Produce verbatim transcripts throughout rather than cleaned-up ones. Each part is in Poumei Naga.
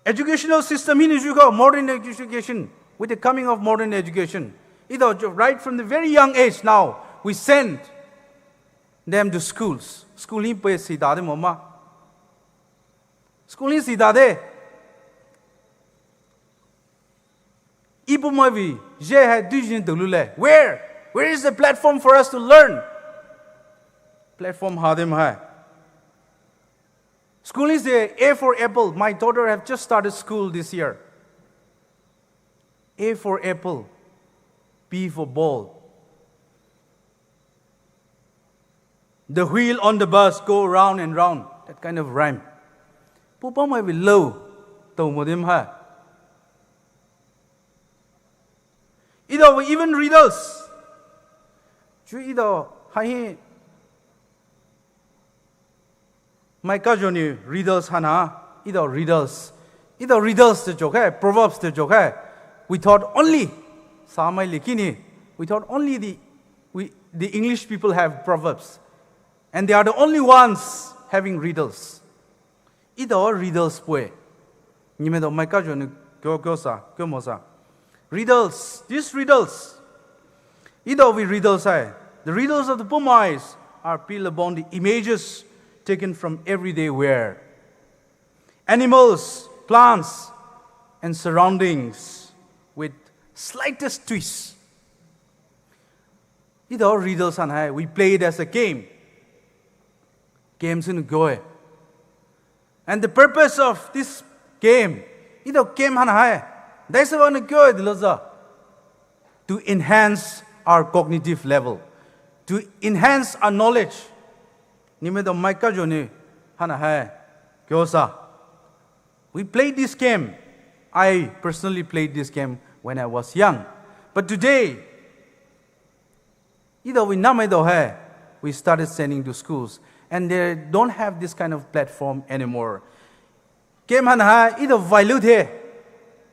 Educational system hinou zhukha modern education, with the coming of modern education, either right from the very young age now, we send them to schools. School hi pei si dade moma. School hi si dade. Ipu mai vi, je hai dujin tulu le. Where? Where is the platform for us to learn? Platform hadem hai. School is the A for apple. My daughter have just started school this year. A for apple, B for ball. The wheel on the bus go round and round. That kind of rhyme. Pupa mai vi lo, to modim hai. Either even riddles. Chu either hai hi. Mai kajoni riddles hana, either riddles. Either riddles te joke, proverbs te joke. We thought only, sa mai likini, we thought only the, we, the English people have proverbs. And they are the only ones having riddles. Either riddles pue. Nime do mai kajoni kyo kyo sa, kyo mo sa. Riddles, these riddles. Either we riddles hai. The riddles of the Poumai are built upon the images taken from everyday wear. Animals, plants, and surroundings with slightest twist. Either riddles hana hai, we play it as a game. Game sin goe. And the purpose of this game, either game hana hai, daise vana goe diloza. To enhance our cognitive level, to enhance our knowledge. Nime do mai kajoni hana hai, kyo sa. We played this game. I personally played this game when I was young. But today, either we namai do hai, we started sending to schools, and they don't have this kind of platform anymore. Game hana hai, either value the,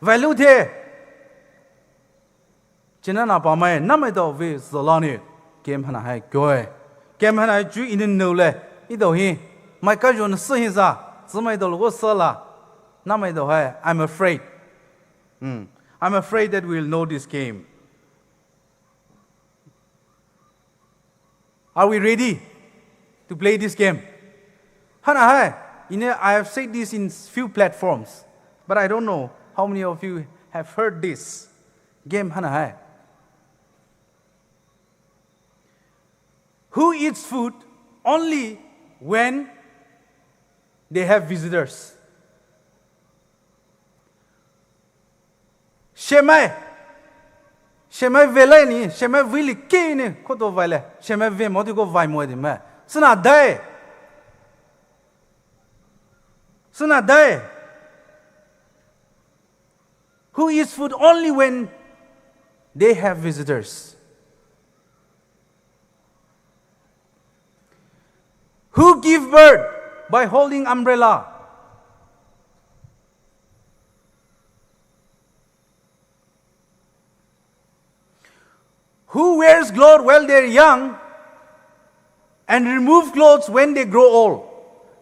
value the. China na pa mai namai do vi zolani. Game hana hai kyo. Game hana hai chu inin no le. Either hi, mai kajoni si hi za, zimai do logo sala. Namai do hai, I'm afraid. Hmm. I'm afraid that we'll know this game. Are we ready to play this game? Hana hai, you know, I have said this in few platforms, but I don't know how many of you have heard this game hana hai. Who eats food only when they have visitors? Shemai. Shemai vele ni, shemai vili ki ni, koto vaile. Shemai ve mo ti ko vai mo di me. Sina dai. Sina dai. Who eats food only when they have visitors? Who give birth by holding umbrella? Who wears clothes while they're young and remove clothes when they grow old?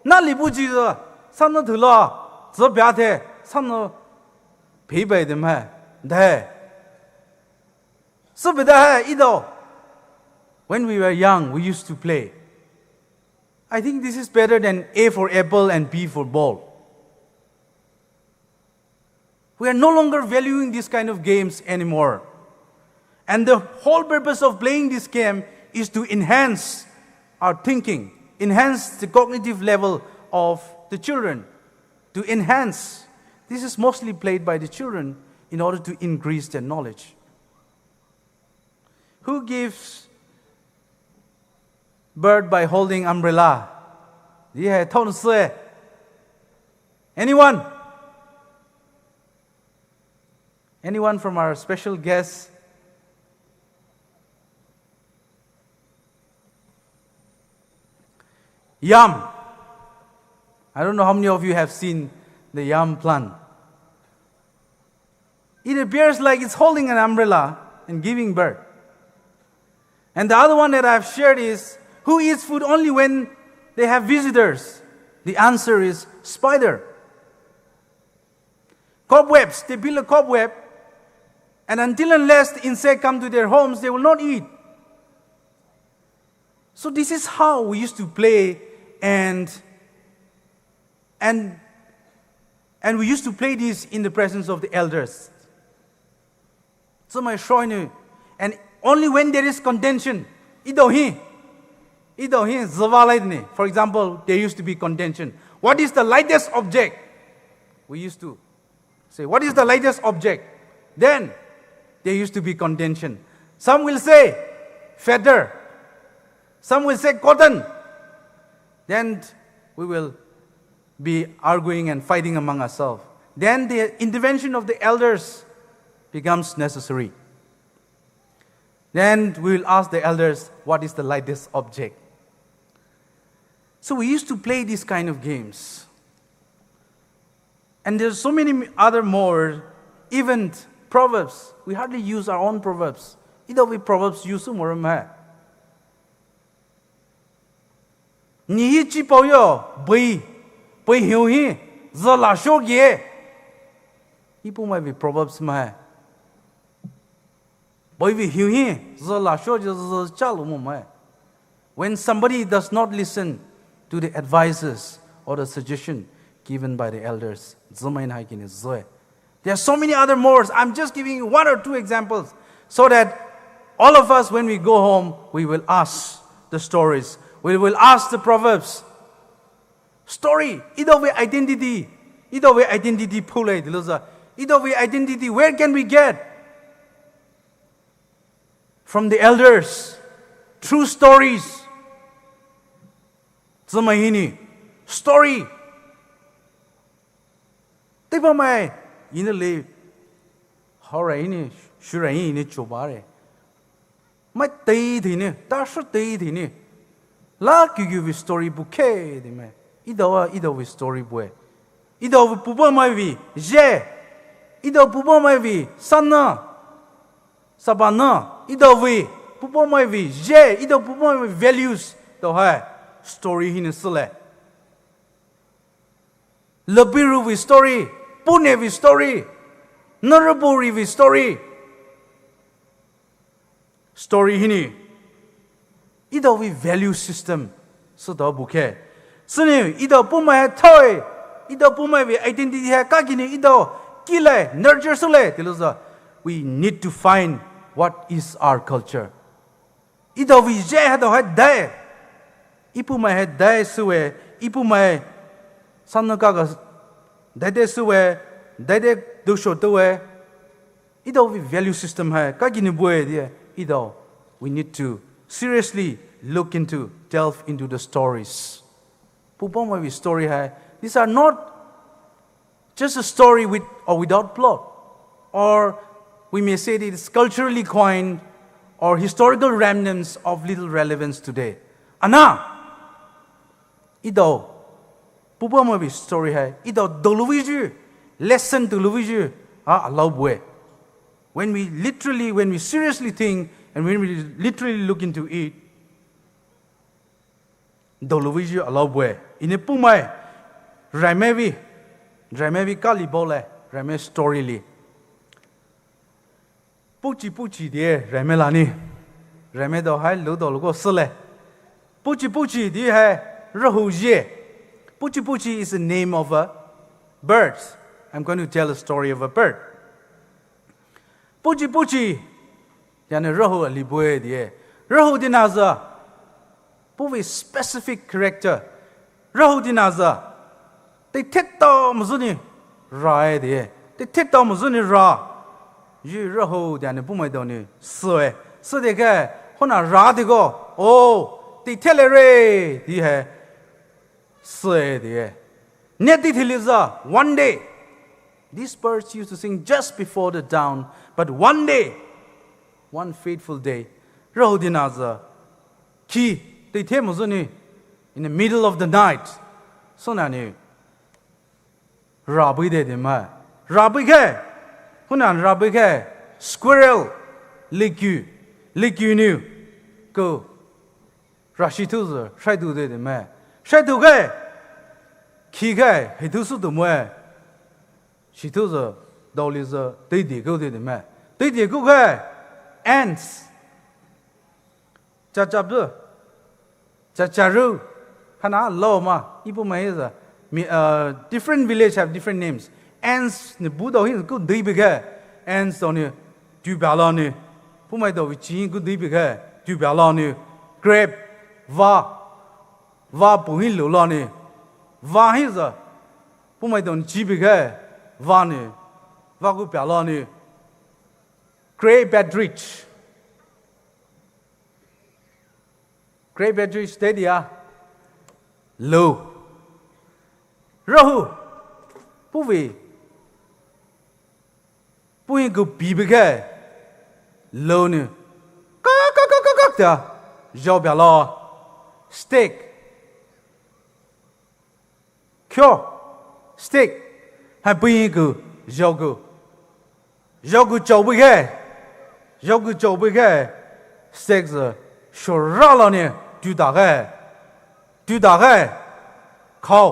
Na libu ji za, samno thula, za bya the, samno phi bai dem hai, de. So bida hai, ido. When we were young, we used to play. I think this is better than A for apple and B for ball. We are no longer valuing these kind of games anymore. And the whole purpose of playing this game is to enhance our thinking, enhance the cognitive level of the children, to enhance. This is mostly played by the children in order to increase their knowledge. Who gives birth by holding umbrella? Di hai thon se. Anyone? Anyone from our special guest? Yam. I don't know how many of you have seen the yam plant. It appears like it's holding an umbrella and giving birth. And the other one that I've shared is, who eats food only when they have visitors? The answer is spider. cobwebs, they build a cobweb, and until unless the insect come to their homes, they will not eat. So this is how we used to play, and and and we used to play this in the presence of the elders. So my shoinu, and only when there is contention, idohi, idohi zivalaidni. For example, there used to be contention. What is the lightest object? We used to say, what is the lightest object? Then there used to be contention. Some will say feather. Some will say cotton. Then we will be arguing and fighting among ourselves. Then the intervention of the elders becomes necessary. Then we will ask the elders, what is the lightest object? So we used to play these kind of games. And there's so many other more, even proverbs. We hardly use our own proverbs. Idovi proverbs use more. Ni hi chi pao yo, bui, bui hiu hi, zala sho gie. Ipu mai vi proverbs mai. Bui vi hiu hi, zala sho gie, zala chalo mo mai. When somebody does not listen to the advices or the suggestion given by the elders, zimai hai kini zoe. There are so many other more. I'm just giving you one or two examples so that all of us, when we go home, we will ask the stories. We will ask the proverbs. Story, idovi identity. Idovi identity pule diloza. Idovi identity, where can we get? From the elders, through stories. Zimai hini, story. Teiba mai, ina le, hora ini, shura ini chobare. Mai tei thini, ta shu tei thini. La kiu kiu vi story bu ke di mai. Idawa, idawa vi story bu e. Idawa puba mai vi, je. Idawa puba mai vi, sana. Sabana, idawa vi, puba mai vi, je. Idawa puba mai vi values. Dou hai, story hini sile. Labiru vi story, pune vi story, naraburi vi story. Story hini. Idawa vi value system. Sudou bu ke. Sini, idawa pumai hai thoi. Idawa pumai vi identity hai kagini idawa kile, nurture sule. Diloza, we need to find what is our culture. Idawa vi je hai dou hai dai. Ipu mai hai dai sue, ipu mai sanu kaga dai de sue, dai de dusho tue. Idawa vi value system hai kagini bue die, idawa. We need to seriously look into, delve into the stories. Puba mai vi story hai. These are not just a story with or without plot. Or we may say that it's culturally coined or historical remnants of little relevance today. Ana, idawa puba mai vi story hai, idawa dou luvi ju, lesson dou luvi ju, a, alau bue. When we literally, when we seriously think, and when we literally look into it, dou luvi ju alau bue. Ini pumai, raimai vi, raimai vi kali bole, raimai story li. Puchi puchi die, raimai lani. Raimai dou hai lu dou luko sile. Puchi puchi die hai, rahu je. Puchi puchi is the name of a bird. I'm going to tell a story of a bird. Puchi puchi, yani rahu ali bue die. Rahu dinaza, puvi specific character. Rahu dinaza, te thetao muzuni ra e die. Te thetao muzuni ra. Yu rahu diani pumai dou ni sue. Sue de ke, hona ra de go. Oh, te thele re, di hai. Sue die. Neti thiliza, one day. These birds used to sing just before the dawn, but one day, one fateful day, rahu dinaza, ki, te the muzuni, in the middle of the night, so nani, rabi de de ma, rabi ke, hunan rabi ke, squirrel, likyu, likyu niu, ko, ra shithu zü, shaidu de de me. Shaidu ke, ki ke, hithu su du mue. Shithu zü, Daoli zü teidei kou de me. Teidei kou ke ants. Chachabu. Chacharu. Hana lo ma. Ipu mai zü. Mi, uh, different village have different names. Ants ni bu dao hin kou dei bige. Ants dao ni. Tubia lo ni. Pu mai dao vi chi kou dei bige. Tubia lo ni. Grape. Va. Va pu hin lo lo ni. Va hin zü. Pu mai dao ni chi bige. Va ni. Va kou pia lo ni. Cray Bedridge. Cray Bedridge teidei a. Lo. Rahu. Puvi. Puhi kou pi bige. Lo ni. Ka, ka, ka, ka, ka, tia. Zhao bia lo. Stick. Kyo, stick, hai puhi kou, zhao kou. Zhao kou chao bige. Zhao kou chao bige. Stick zü, shora lo ni, tuda ge. Tuda ge. Khao.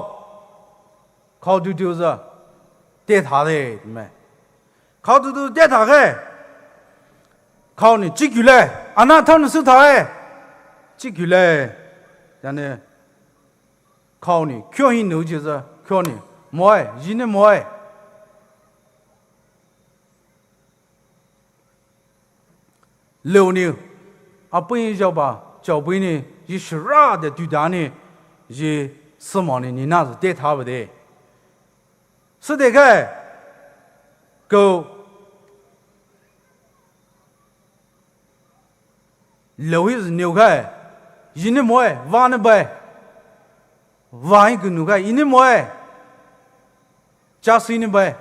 Khao tutu zü. Tetha de, me. Khao tutu tetha ge. Khao ni, chikyu le. Ana thao ni sü tha e. Chikyu le. Yani, Khao ni, kyo hin nu ji zü, kyo ni, moe, ji ni moe. Leu ni, apui zhao ba, zhao bui ni, ji shira de tuda ni, ji simo ni, ni na zü tetha ba de. Süde ge, kou, Leu hi zü neu kai. Yi ni moe, va ni bai. Va hi kou nu kai, yi ni moe. Cha si ni bai.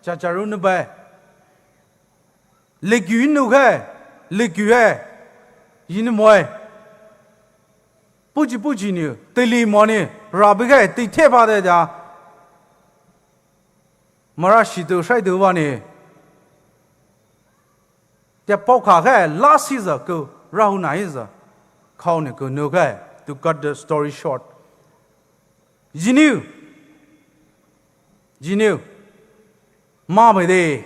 Cha cha ru ni bai. Lekyu hi nu kai. Lekyu hai. Yi ni moe. Puji puji ni, teili mo ni, rabi kai, tei te pa de ja. Mara shi tu, shai tu va ni. Tea pao kha khe, la si zü kou, rahu na hi zü. Khao ni kou nu khe, to cut the story short. Jiniu. Jiniu. Ma bai de.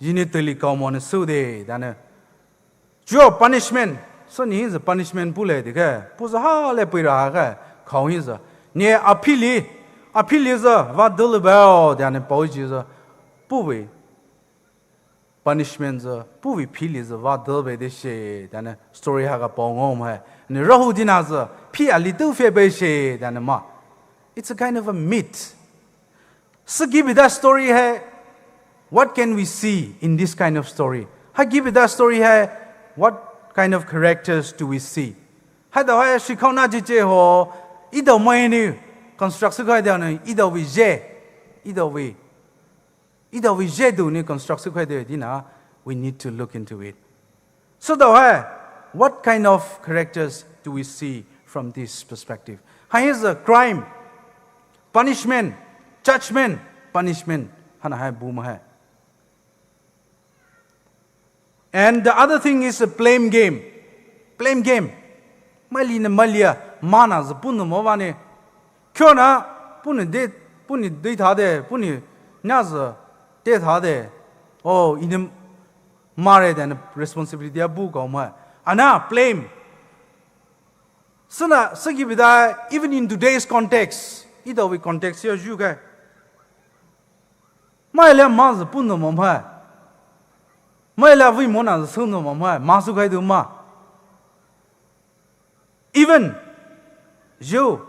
Jiniu teili kao mo ni su de, da ni. Chuo punishment. Sü ni hi zü punishment pu le de khe. Pu zü ha le pui ra khe. Khao hi zü. Ni a phili. A phili zü, va dulu bao, da ni pao ji zü. Pu bai. Punishment zü, puvi phili zü va dülbe de she, da ni story ha ka pao ngom hai. Ni rahu dina zü, phi a li tu fe be she, da ni ma. It's a kind of a myth. Sü gibi da story hai, what can we see in this kind of story? Ha gibi da story hai, what kind of characters do we see? Hai da hai shi khao na ji che ho, i da mai ni, construct sü kai da ni, i da vi je, i da vi. Ida vi je du ni construct sü khai de dina, we need to look into it. So da hai, what kind of characters do we see from this perspective? Hai is a crime, punishment, judgment, punishment. Hana hai bu ma hai. And the other thing is a blame game. Blame game. Mali ne malia, mana zü punu mo va ne. Kyo na, punu de, punu de tha de, punu nya zü de tha de. Oh, ini mare de responsibility a bu kao ma. Ana blame. Sina, sigi bida, even in today's context, ida we context ya ju kai. Mai le ma zü punu mo mai. Mai le vi mo na zü sunu mo mai. Ma su kai du ma. Even you,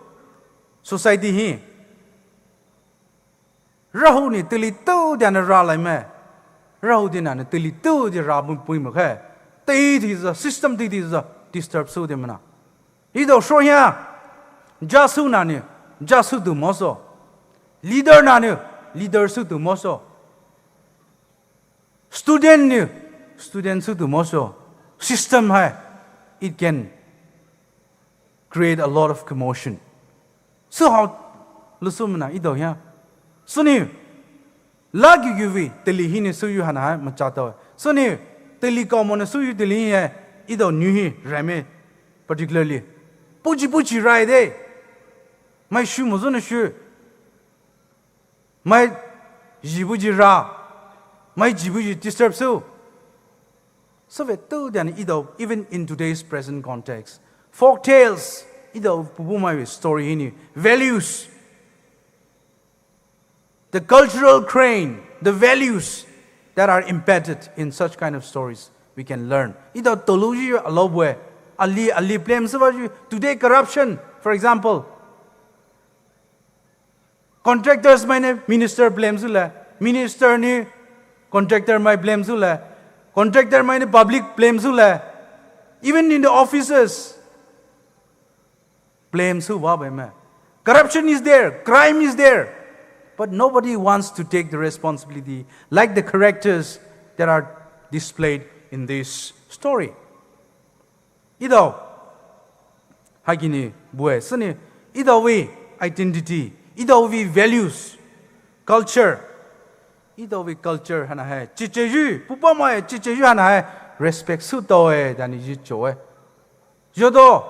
society hi. Rahu ni tili tu dia na ra lai me. Rahu di na ni tili tu di ra bu pui mo kai. Tei di zü, system tei di zü, disturb su di mo na. Ido shoya, jasu nani, jasu tu moso. Leader nani, leader su tu moso. Student ni, student su tu moso. System hai, it can create a lot of commotion. So how, lusu mana ido ya. Suni, La gyugyu vi, tili hi ni suyu hana hai, macha to. Suni, tili kao mo ni suyu tili hi hai, ido nyu hi, raime, particularly. Puji puji rai de. Mai shu mo zuni shu. Mai ji puji ra. Mai jibuyu disturb sü. Süvetou diani etao, even in today's present context. Folk tales, etao pupu mai story hinou. Values. The cultural grain, the values that are embedded in such kind of stories, we can learn. Etao toloyu alou bue, ali, ali blame süvayu. Today corruption, for example. Contractors mai ne minister blame sülai. Minister nou contractor mai blame sülai. Contractor mai nou public blame sülai. Even in the offices, blame süvabe ma. Corruption is there, crime is there, but nobody wants to take the responsibility like the characters that are displayed in this story. Etao, hakinou bue sünou, etaovei identity, etaovei values, culture, etaovei culture haina hai chicheyu, pupa mai chicheyu haina hai respect sütaoe diani yichoe. Yodo,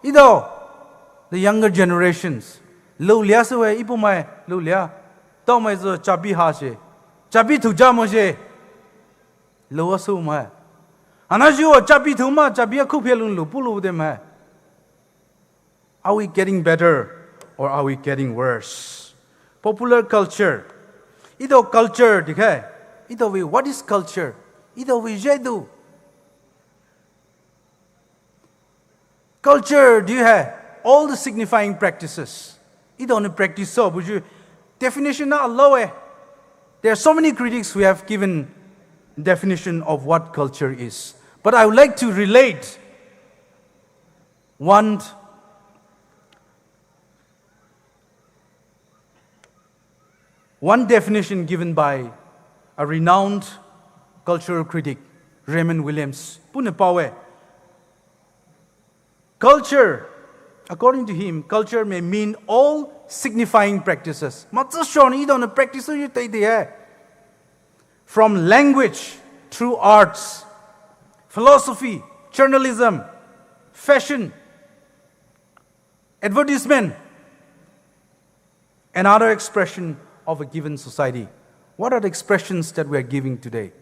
etao, the younger generations, loulia süwe, ipu mai loulia, taomai sü chabi hashe, chabi thuja moshe, lou asü mai. Ana jiwo chabi thuma, chabi akhu phelun lou pulou de mai. Are we getting better or are we getting worse? Popular culture. Etao culture dikhe. Etaovei, what is culture? Etaovei jedu. Culture, do you have all the signifying practices? Etao nou practice sü buyu definition na alou e. There are so many critics who have given definition of what culture is. But I would like to relate one, one definition given by a renowned cultural critic, Raymond Williams. Punou paoe. Culture, according to him, culture may mean all signifying practices. Matsü shon etao nou practice yu teitei e. From language, through arts, philosophy, journalism, fashion, advertisement, another expression of a given society. What are the expressions that we are giving today?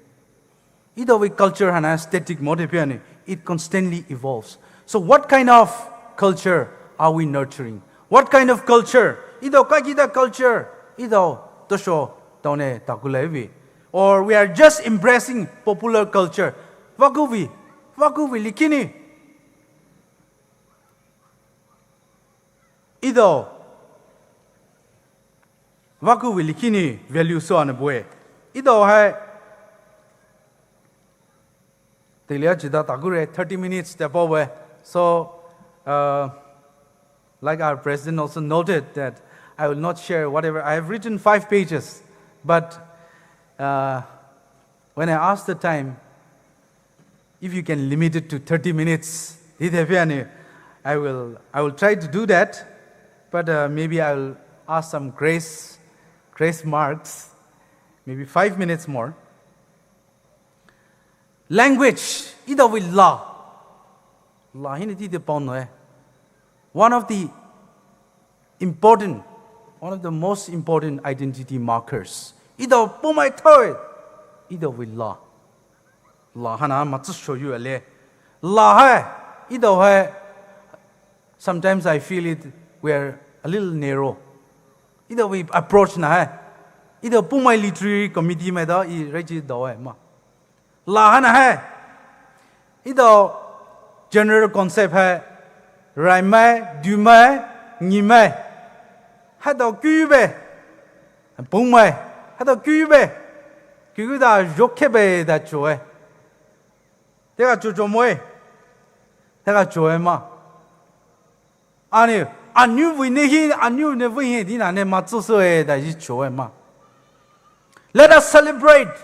Etaovei culture haina static mode piani, it constantly evolves. So what kind of culture are we nurturing? What kind of culture? Etao kakida culture, etao tosho taone takulaivi. Or we are just embracing popular culture. Vakuvei, vakuvei likini. Etao vakuvei likini value sü ana bue. Etao hai telia jida takure thirty minutes te paowe. So, uh, like our president also noted that I will not share whatever. I have written five pages, but, uh, when I ask the time, if you can limit it to thirty minutes, I will, I will try to do that, but, uh, maybe I will ask some grace, grace marks, maybe five minutes more. Language, etaovei la. La hinou teitei paonou e. One of the important, one of the most important identity markers. Etao pumai thoi, etaovei la. La haina matsü shoyu ale. La hai, etao hai, sometimes I feel it, we are a little narrow. Etaovei approach na hai. Etao pumai literary committee mai da i reji da e ma. La haina hai. Etao general concept hai, raimai, duimai, ngimai. Haitao kube. Pungmai. Haitao kube. Kube da yokhebe da choe. Teka chocho moe. Teka choe ma. Ani, aniu vei ne hi, aniu ne vei hi, dina ne matsü sü e da yichoe ma. Let us celebrate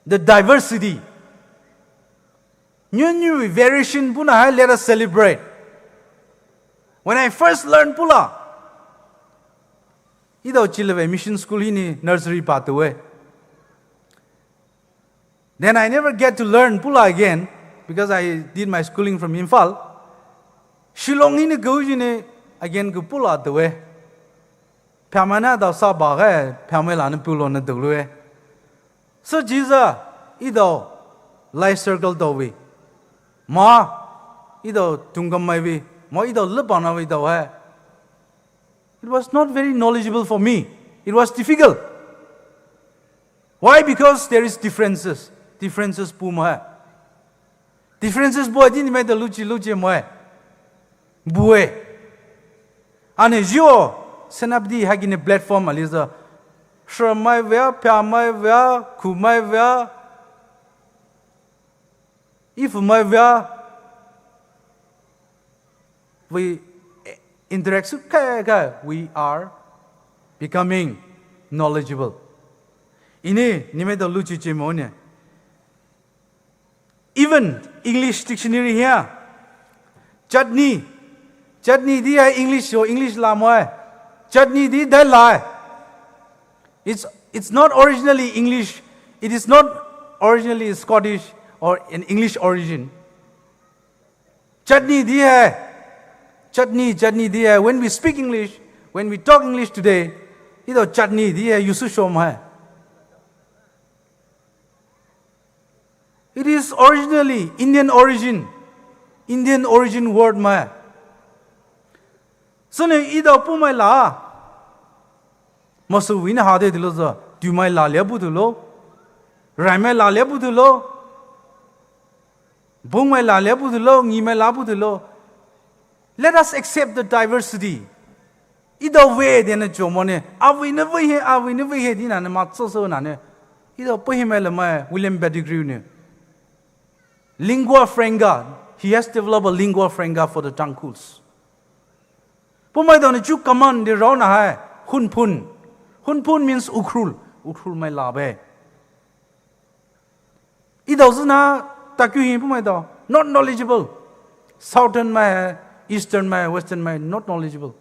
the diversity. Niu niu variation puna hai, let us celebrate. When I first learned pula, etao chileve mission school hinou nursery pa toue. Then I never get to learn pula again because I did my schooling from Imphal. Shillong hinou kou hinou again kou pula toue. Phamai na tao sa ba ge, phamai la nou pulo nou doloue. Sü Jesus, etao life circle taowe, ma, etao tungkamai we, ma etao lübana we taowe, it was not very knowledgeable for me. It was difficult. Why? Because there is differences. Differences puh moe. Differences puh di ni maitao luchi luchi moe. Bue. Ana zhio, Senapati haikina platform ali sü, shrümai vea, pamai vea, khumai vea, ifumai vea, we interact sü kaka, we are becoming knowledgeable. Ini ni maitao luchi chi moe. Even English dictionary hi, chutney. Chutney di hai English, o English la moe. Chutney di dai la. It's, it's not originally English. It is not originally Scottish or an English origin. Chutney di hai. Chutney, chutney di hai. When we speak English, when we talk English today, etao chutney di hai, use sou moe. It is originally Indian origin, Indian origin word moe. Sünou etao puhmai la, masu wina hade tilo sü, tumai la lia butulo, raimai la lia butulo, bungmai la lia butulo, ngimai la butulo. Let us accept the diversity. Etao we dena chomoe, avei ne vei he, avei ne vei he di nane matsü sü nane. Etao pahimai la moe, William Pettigrew ne. Lingua franca. He has developed a lingua franca for the Tangkhuls. Puhmaitao ne chu command di raona hai, hunphun. Hunphun means ukhrul. Ukhrulmai la be. Etao züna, taku hi puhmaitao, not knowledgeable. Southern mai, Eastern mai, Western mai, not knowledgeable.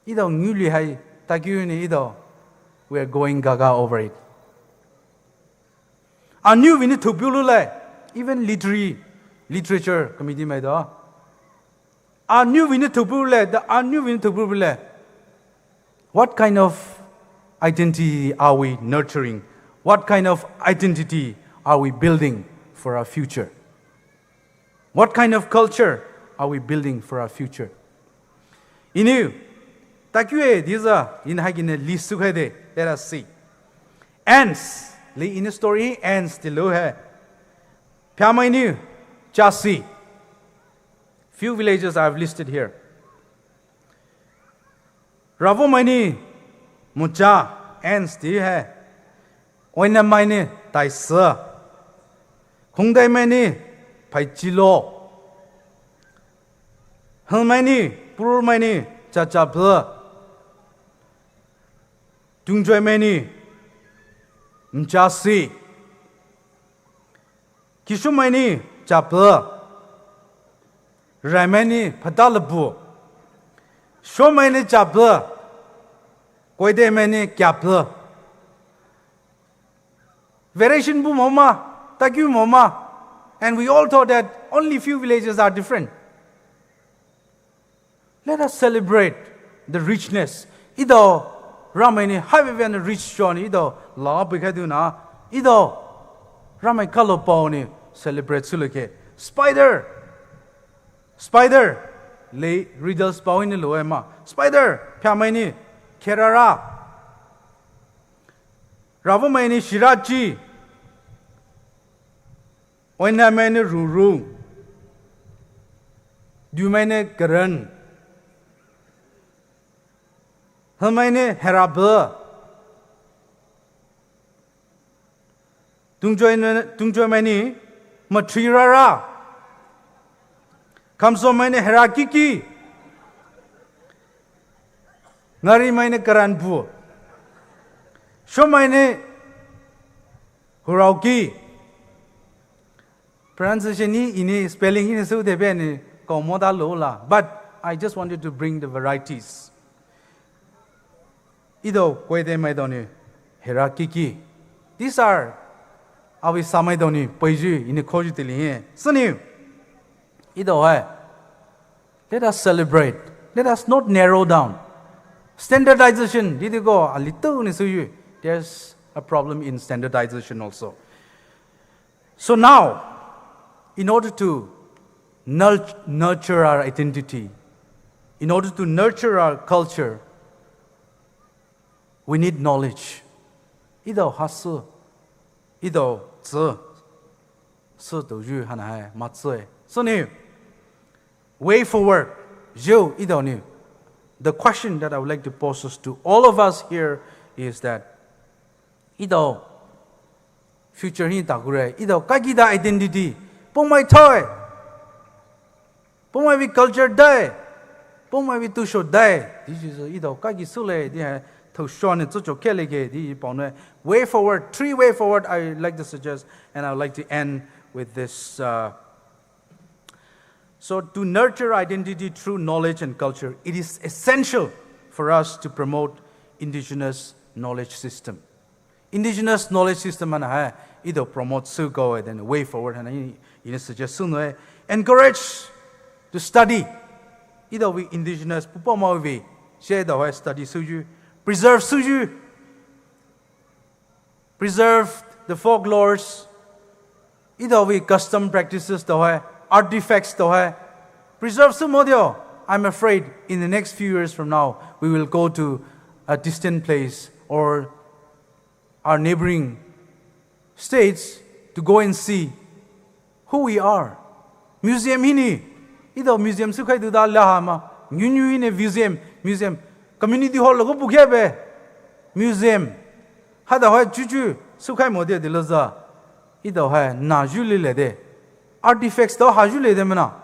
Etao nguli hai, taku ni etao, we are going gaga over it. Anou vini thupiu lule, even literary, literature committee maitao. Anou vini thupiu le, the anou vini thupiu le. What kind of identity are we nurturing? What kind of identity are we building for our future? What kind of culture are we building for our future? Ini, taku e, these are, in haikina list sü hai de, let us see. Ants, le in story, ants di lo hai. Pamai ni, chasi. Few villages I have listed here. Ravomai ni, mucha, ants di hai. Oinamai ni, taisa. Khungdaimai ni, phaichilo. Hangmai ni, purulmai ni, chachapla. Tungjoimai ni, mchasi. Kishomai ni, chapla. Raimai ni, phatalabu. Shomai ni, chapla. Koidaimai ni, kyapla. Variation bu moma, taku moma. And we all thought that only few villages are different. Let us celebrate the richness. Etao, Ramai ni hai veve ni rich shoni, etao, la bikhai duna, etao, Ramai kalo pao ni celebrate süleke. Spider, spider, le riddles pao ni lo ema. Spider, pamai ni, kherara. Ravomai ni shirachi. Oinamai ni ruru. Dumai ni karen. Hamai ni heraba. Tungjoi ni, tungjoi mai ni matri rara. Kamso mai ni hera kiki. Ngari mai ni karanbu. Sho mai ni hurauki. Pronunciation ni, ini spelling ini su tebe ni kau moda lo la. But I just wanted to bring the varieties. Ido koide mai doni hera kiki. These are awi samai doni paiju ini khoju tili he. Suni. Ido hai. Let us celebrate. Let us not narrow down. Standardization, didi ko alitu ni suyu. There's a problem in standardization also. So now, in order to nurt- nurture our identity, in order to nurture our culture, we need knowledge. Etao hasü, etao tsü, sü touyu hana hai matsü e. So ne, way forward, you, etao ne. The question that I would like to pose us to all of us here is that, etao future hi ta kure, etao kaki da identity, Poumai thoi, Poumai vei culture dai, Poumai vei tusho dai. This is etao kaki sule, di hai, thou shon ne tsucho kele ke, di pao ne. Way forward, three way forward I like to suggest, and I would like to end with this, uh, So to nurture identity through knowledge and culture, it is essential for us to promote indigenous knowledge system. Indigenous knowledge system hana hai, etao promote sü ko, then way forward hana, i, i suggest sü no e, encourage to study. Etao vei indigenous pu Poumai vei, she etao hai study süyu, preserve süyu. Preserve the folklores, etao vei custom practices tao hai, artifacts tao hai. Preserve sü mo dio. I'm afraid in the next few years from now, we will go to a distant place or our neighboring states to go and see who we are. Museum hi ni, etao museum sü khai du da la ha ma. Nyu nyu hi ni museum, museum. Community hall lo ko bu khe be. Museum. Hatao hai chuchu sü khai mo de de lo za. Etao hai na ju le le de. Artifacts tao ha ju le de mena.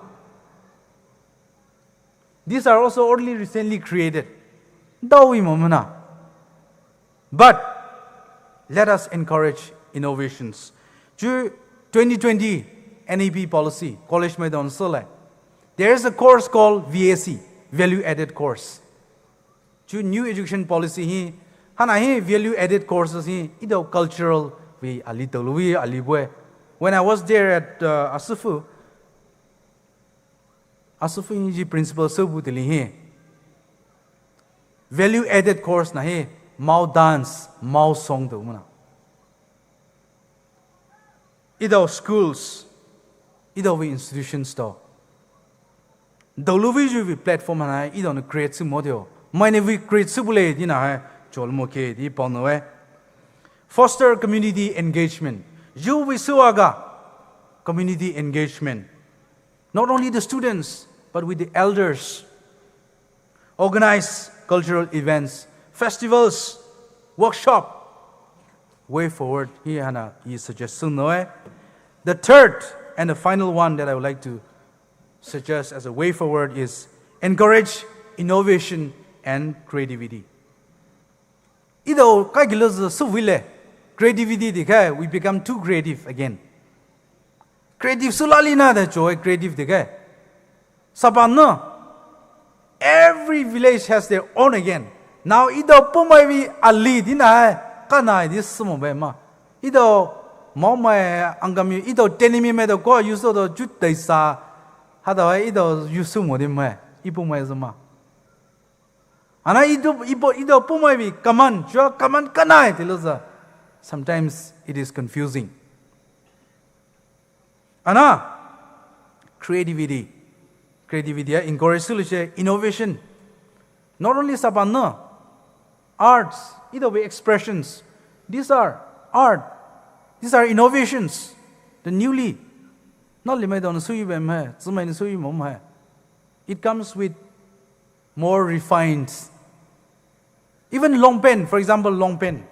These are also only recently created. Dao wi mo mena. But let us encourage innovations. Ju twenty twenty N E P policy, college maidon sole. There is a course called V A C, value added course. Ju new education policy hi, hana hi value added courses hi, etao cultural vei ali tolu vei ali bue. When I was there at, uh, Asüfü, Asüfü hi ji principal sü bu tili hi. Value added course na hi, Mao dance, Mao song tao mena. Etao schools, etao vei institutions tao. Dolu vei ju vei platform hana etao ne create sü mo dio. Mai ne vei create sü bu le di na hai, chol mo ke di pao no e. Foster community engagement. Ju vei sü aga community engagement. Not only the students, but with the elders. Organize cultural events, festivals, workshop. Way forward, hi hana i suggest sü no e. The third and the final one that I would like to suggest as a way forward is encourage innovation and creativity. Etao kai kilo sü sü vei le creativity di kai, we become too creative again. Creative sü la li na da cho e creative di kai. Sapa no. Every village has their own again. Now etao Poumai vei ali di na hai, kana di sü mo be ma. Etao Maomai, Angami, etao Tenyimi maitao ko use to ju tai sa. Hatao hai etao use mo di ma. I Poumai sü ma. Ana etao, etao, etao Poumai vei common, jua common kanai tilo sü. Sometimes it is confusing. Ana creativity. Creativity a encourage sü lu she innovation. Not only sapa no. Arts, etao vei expressions. These are art. These are innovations. The newly. Not limai don sü yu be ma, tsümai ni sü yu mo ma. It comes with more refined. Even long pant, for example, long pant.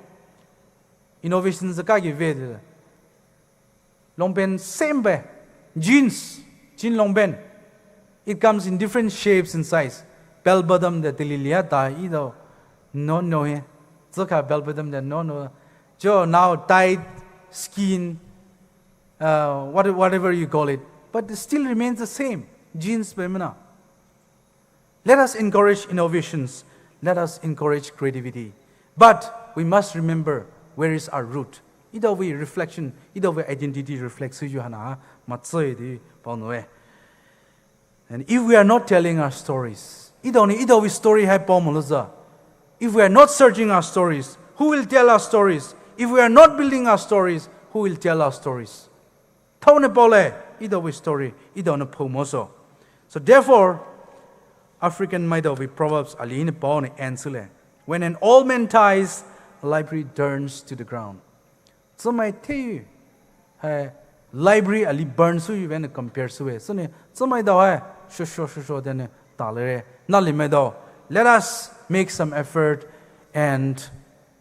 Innovation sü ka ki ve de. Long pant same be. Jeans, jean long pant. It comes in different shapes and size. Bell bottom de tili lia ta etao. No, no he. Zeka bell bottom de no, no. Jo now tight, skin, uh, what, whatever you call it. But it still remains the same. Jeans be mena. Let us encourage innovations. Let us encourage creativity. But we must remember, where is our root? Etao vei reflection, etao vei identity reflect sü yu hana, matsü di pao no e. And if we are not telling our stories, etao ni etao vei story hai pao mo lo sü. If we are not searching our stories, who will tell our stories? If we are not building our stories, who will tell our stories? Thao ne paole, etao vei story, etao ne phou moso. So therefore, African maitao vei Proverbs ali ne pao ne answer le. When an old man dies, a library turns to the ground. Tsümai thei hai library ali burn süyu vei ne compare süwe. Süne tsümaitao hai shosho shosho dene talere. Nali maitao, let us make some effort and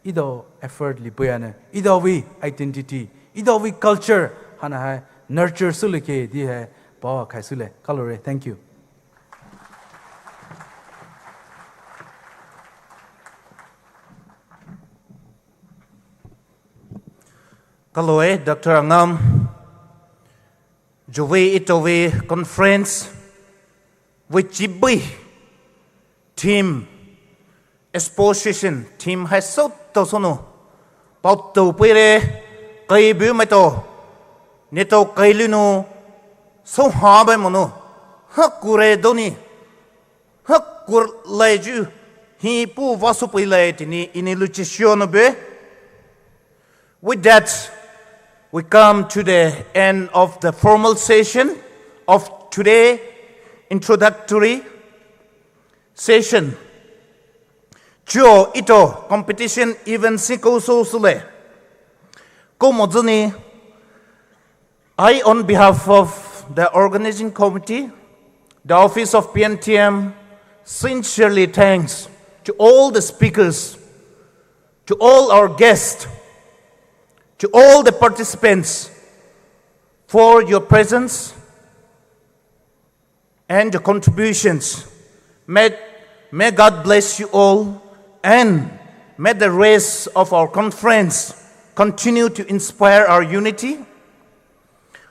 etao effort li puyane etao vei identity, etao vei culture haina hai nurture sülekhe di hai paokhai süle. Kalore, thank you. Kaloe Doctor Angam, jovei etao vei conference vei chibui theme, exposition theme hai soutao sünou paotao peire. Kaibu maitao, neletao kailunou souha bai monou, hakure doni, hakur laiju hi pu vasu peilai tini ini luchi shionou be. With that, we come to the end of the formal session of today, introductory session. Chuo etao competition event si kou sou sule. Kou mozüni, I, on behalf of the organizing committee, the office of P N T M, sincerely thanks to all the speakers, to all our guests, to all the participants for your presence and your contributions. May, may God bless you all, and may the rest of our conference continue to inspire our unity,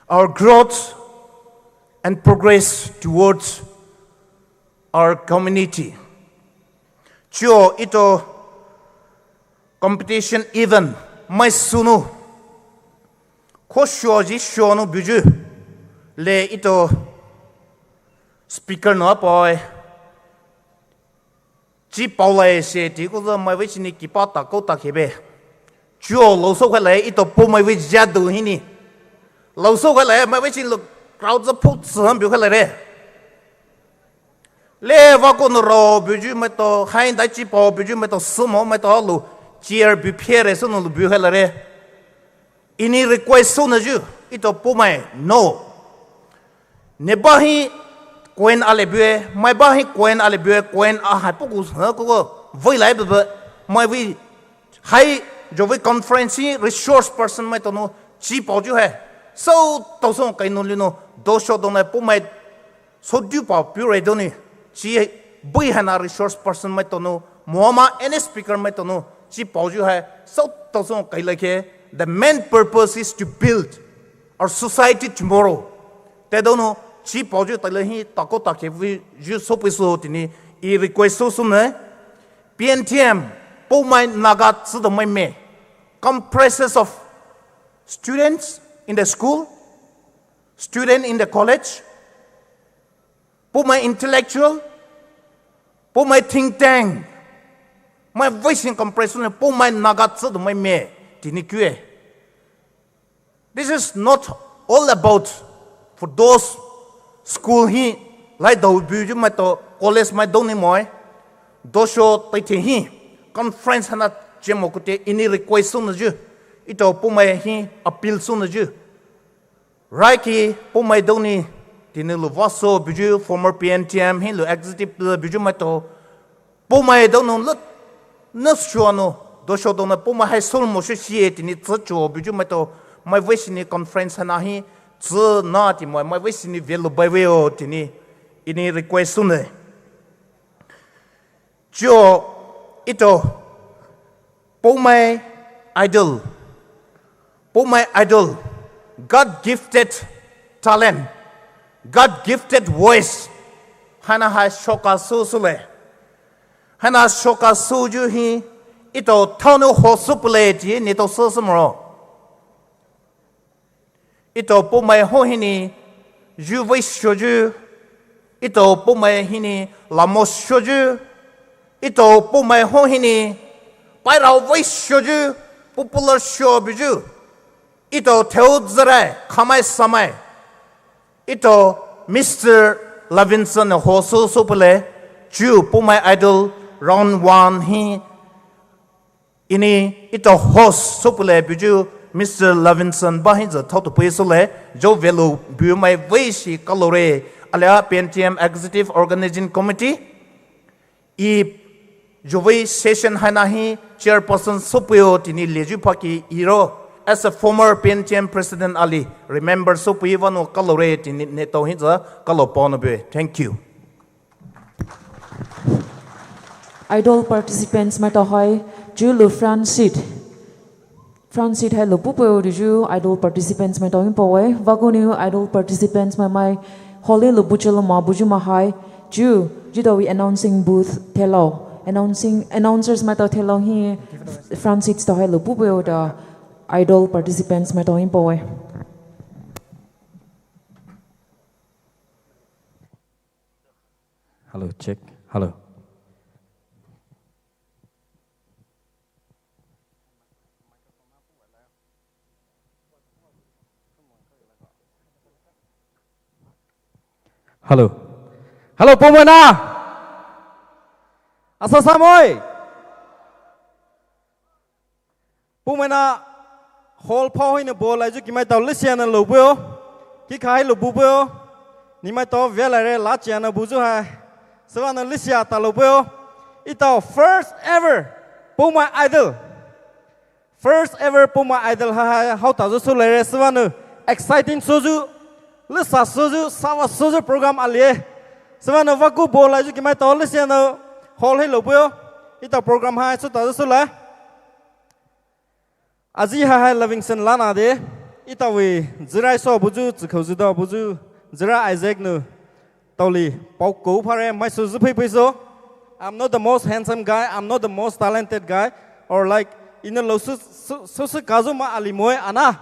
our growth, and progress towards our community. Chuo etao competition event mai sünou, khosho ji shonou buyu le etao speaker nou apoi chi paolai se ti kou zü mai vei chini kipa ta kou ta khebe. Chuo laosou khailai etao po mai vei jadu hini. Laosou khailai mai vei chini lo crowd zü phu tsü han bu khailai re. Le vakou nou rao buyu maitao, hai dai chi pao buyu maitao, sümo maitao lo chair bu phere sünou lo bu khailai re. Ini request sünou ju, etao po mai, no. Ne ba hi coin ale bue, mai ba hi coin ale bue, coin a hai puku ha kuko, vei lai bebe, mai vei, hai, jovei conference hi resource person maitao nou, chi pao ju hai. Soutao song kai nou li nou, dosho dong nai po mai, sodu pao pure doni, chi bui haina resource person maitao nou, mohama any speaker maitao nou, chi pao ju hai, soutao song kai lakhe, the main purpose is to build our society tomorrow. Te donou, chi pao ju taile hi, tako take vei ju sopei so tini, I request so sumne, P N T M, po mai Naga tsü do mai me, comprises of students in the school, student in the college, po mai intellectual, po mai think tank, mai voice in comparison, po mai Naga tsü do mai me, tini kue. This is not all about for those school hi, lai dou buyu maitao, college mai dou ni moi, dosho tai te hi, conference haina chemo kute ini request sünou ju, etao po mai hi appeal sünou ju. Raiki, po mai dou ni, tini lo vaso buyu, former P N T M, hi lo executive buyu maitao, po mai dou nou lut, na shuanou, dosho dou na po mai hai sol mo shi shi tini tsü chuo buyu maitao, mai vei sini conference haina hi, tsü na ti mo, mai vei sini vei lo bai vei o tini, ini request sünou. Chuo etao, po mai idol, po mai idol, God gifted talent, God gifted voice, haina hai shoka su sule, haina shoka su ju hi, etao thao nou ho su pule ti neletao su sumro. Etao po mai ho hini, ju vei shoju, etao po mai hini, lamo shoju, etao po mai ho hini, pai rao vei shoju, popular show buyu. Ito theu zere khamai samai. Ito Mister Levinson ho so so pule. Chu Poumai Idol round one hi. Ini ito host so pule buyu Mister Levinson ba hi za thau to pui so le. Jo velo bu mai vei shi kalore. Alia P N T M Executive Organizing Committee. I jovei session haina hi chairperson sopuio tini leju phaki iro. As a former P N T M president ali remember sopui vano kalore tini neto hi za kalo paono be. Thank you. Idol participants maitao hai, julu front seat. Front seat hai lo pupuo diju idol participants maitao hi paoe. Vakuniu idol participants mai mai hall hi lo buchelo ma buju ma hai. Ju, ju dawi announcing booth thelao. Announcing, announcers maitao thelao hi front seats tao hai lo pupuo da idol participants maitao hi paoe. Hello, check. Hello. Hello. Hello, Poumai na. Asa samoi. Poumai na hall phao hina bo laiju kimaitao lisiana lo buo. Kikha hai lo bu buo. Nimaitao via lai re la chiana buju hai. Sivana lisia ta lo buo. Itao first ever Poumai Idol. First ever Poumai Idol ha ha hao ta ju su lai re sivana exciting soju. Lisa soju, sawa soju program alie. Sivana vaku bo laiju kimaitao lisiana hall hai lo buo. Itao program hai su ta ju su lai. Aji ha hai Livingston lana de, itawi zirai so buju, zikho zida buju, zira Isaac nu, taoli, pao ko phare, mai so zipui pui so. I'm not the most handsome guy, I'm not the most talented guy, or like, ina lo su, su, su, su kazu ma ali moi, ana,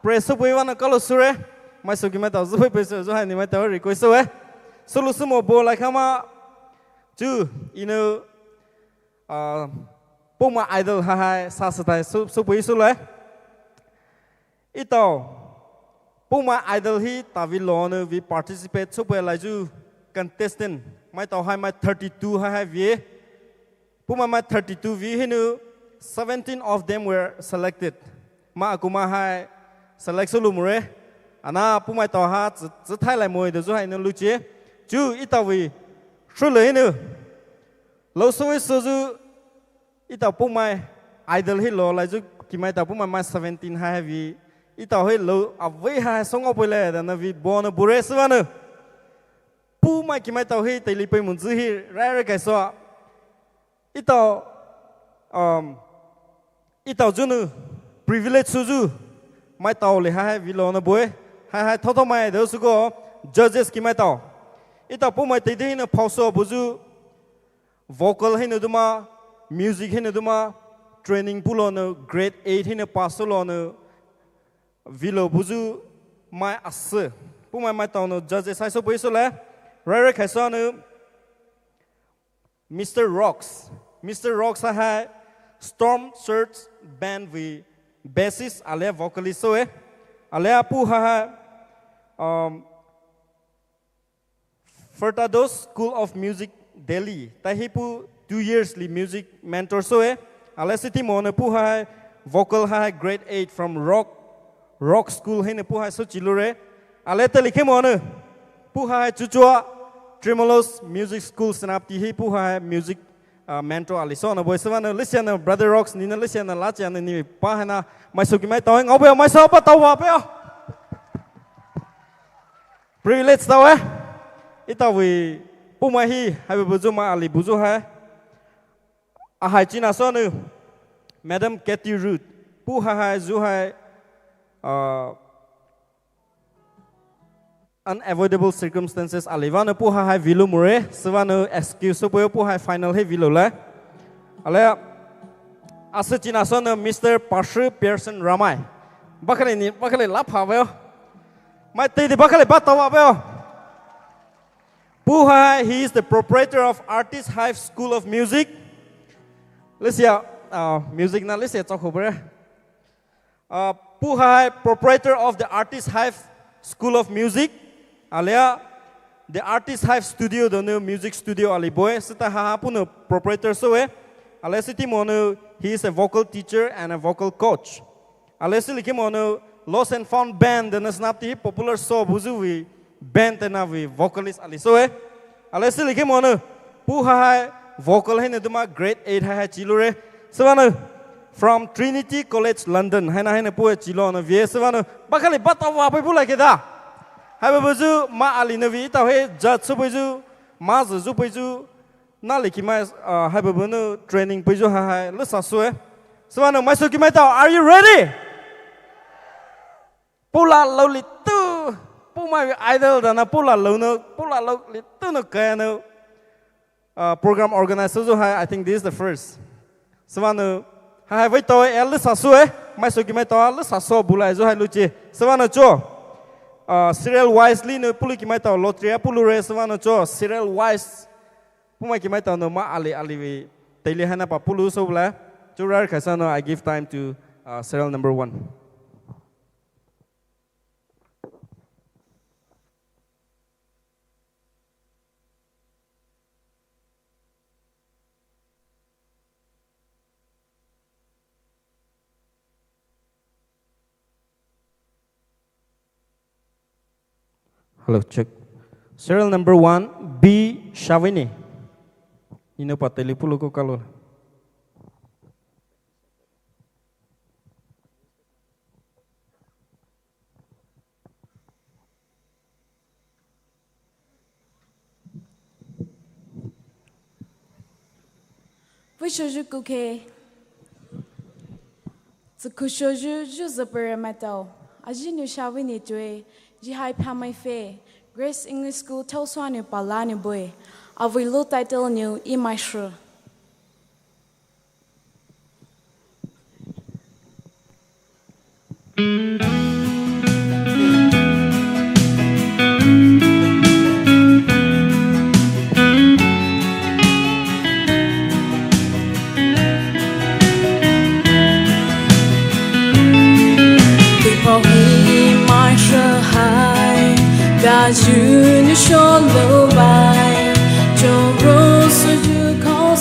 pray su pui wana kalo sure, mai so kimaitao zipui pui so, ju hai nimaitao request so eh. Sulu sumo bo like hama, ju, ina, Ah, Poumai Idol ha hai sa sa tai su, su pui su lai. Itao, Poumai Idol hi tavi lone vi participate su pui lai ju contestant. Maitao hai mai thirty-two ha hai vi. Poumai mai thirty-two vi hinu, seventeen of them were selected. Ma akuma hai select su lu mure. Ana Poumai tao ha zi, zi thai lai moi de ju hai nu lu che. Ju itawi, shu le hinu. Lo sui suzu, itao Poumai Idol hi lo lai ju kimaitao Poumai mai seventeen ha hai vi. Itao hi lo avei ha hai song opoi le da na vi bo na bure sivana. Poumai kimaitao hi teli pei mun ju hi rai rai kai so. Itao, um, Itao junu privilege suzu maitao le ha hai vi lo na bue. Ha hai thotho mai de suko judges kimaitao. Itao Poumai tei de hina phao so buju vocal hina duma, music hina duma, training pulo na grade eight hina pass lo na vi lo buju mai ase. Poumai maitao na judges hai so pui so le. Rai rai khai so na Mister Rocks. Mister Rocks ha hai Storm Surge Band vi bassist alia vocalist so eh. Alia pu ha hai, um, Furtado School of Music Delhi. Tai hi pu two years li music mentor so eh. Alia siti mo ne pu ha hai vocal ha hai grade eight from Rock, Rock School hi ne pu ha hai so chilure. Alia teli khe mo ne pu ha hai chuchua Tremulous Music School Senapati hi pu ha hai music, ah, mentor ali so na boi sivana lisiana Brother Rocks ni na lisiana la chiana ni pa ha na mai so kimaitao ngau be mai so pa tao wa pe. Privilege tao eh. Itao vi Poumai hi hai buju ma ali buju hai. A hai china so nu Madam Katie Root pu ha hai ju hai, ah, unavoidable circumstances ali vana pu ha hai vilu mure, sivana excuse so pu pu hai final hi vilu le. Ale ase china so na Mister Pashu Pearson Ramai. Bakale ni, bakale la pha veo. Mai te di bakale ba tawa veo. Pu hai, he is the proprietor of Artist Hive School of Music. Lisia, uh, music na lisia chok ho bre. Uh, puh hai proprietor of the Artist Hive School of Music. Alia the Artist Hive Studio donou music studio ali bue. Süthai haha puhnou proprietor soue. Alia süthai monou, he is a vocal teacher and a vocal coach. Alia sülikhei monou Lost and Found Band donou snap ti popular song buyu vei band tena vei vocalist ali soue. Alia sülikhei monou puh hai vocal haina duma grade eight hai hai chiloure. Süvanou from Trinity College London haina haina puh hai chilo nou vei. Süvanou bakali bata wa pei bulai keda. Haiba buyu ma ali nou vei tao he judge sou buyu, ma zu zu buyu, nali kimai, uh, haiba bunou training buyu hai hai lüsa soue. Süvanou maisou kimai tao, are you ready? Pula lou litu, puhmai idol dana pula lou nou, pula lou litu nou kaya nou. Uh, program organize soyu hai, I think this is the first. Süvanou hai hai vei tao e lüsa soue, maisou kimai tao lüsa sou bulai yu hai luchi. Süvanou cho, uh, serial wise li nou puhlu kimai tao lottery a puhloure. Süvanou cho serial wise puhmai kimai tao nou ma ali ali vei teli haina pa puhlu sou bulai. Cho rar khaisa nou, I give time to, uh, serial number one. Hello, check. Serial number one, B Shavini. Ino pa teli puhlu ko kalo. Puh shoyu kukhe. Tsükhu shoyu yu züpere maitao. Aji nou Shavini tue. Ji hai phamai fe. Grace English School thaosua nou pala nou bue. Avei lou title nou Imai Shre. Pau hi mai shre hai, da ju nou sho lou bai, cho ro su ju kau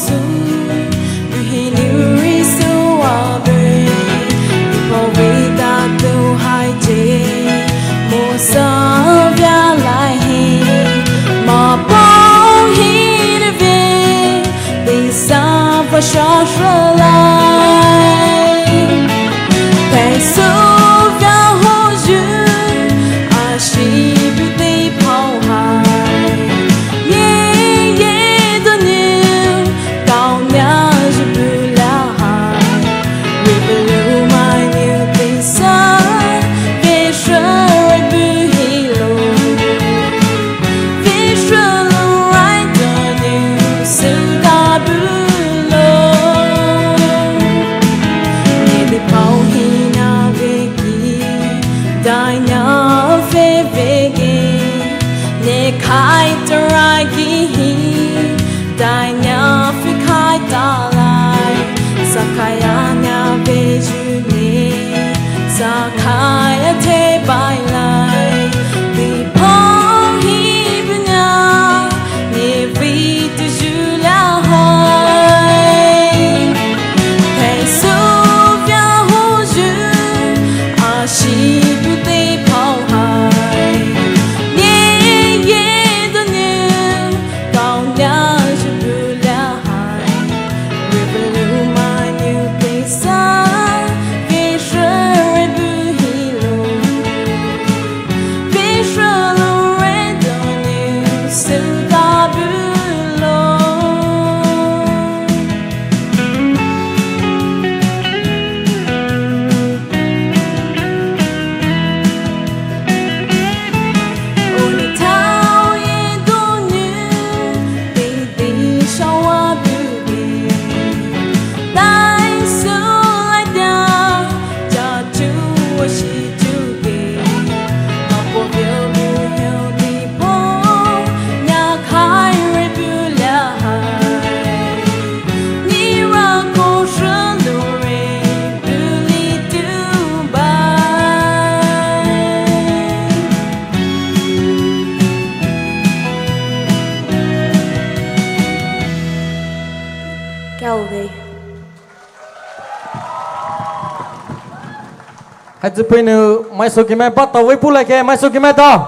Azupuinou maisou kimai ba tao vei pulai ke, maisou kimai tao.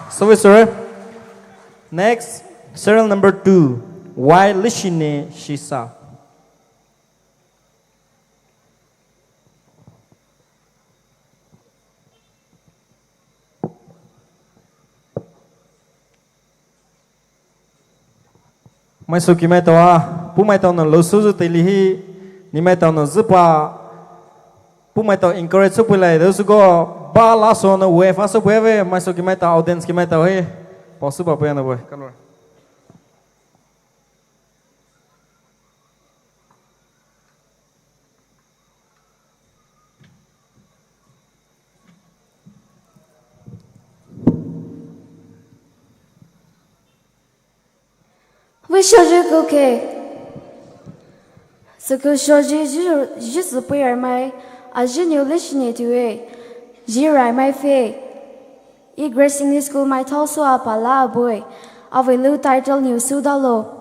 So we sir. Next, serial number two. Why lishine shisa? Maisou kimai tao a, puh maitao nou lou sü zü teile hi, ne maitao nou züpa, puh maitao encourage sü puilai de süko, ba la sü nou wave a sü puive, maisou kimai tao audience kimai tao hi, pao sü pa puya nou bue, kalo. Vei shoji kuke. Süku shoji ji, ji sü puier mai, a ji niu lishine tue, ji rai mai fe. I Grace English School mai thao sü apa la bue, avei lu title niu sü dalo.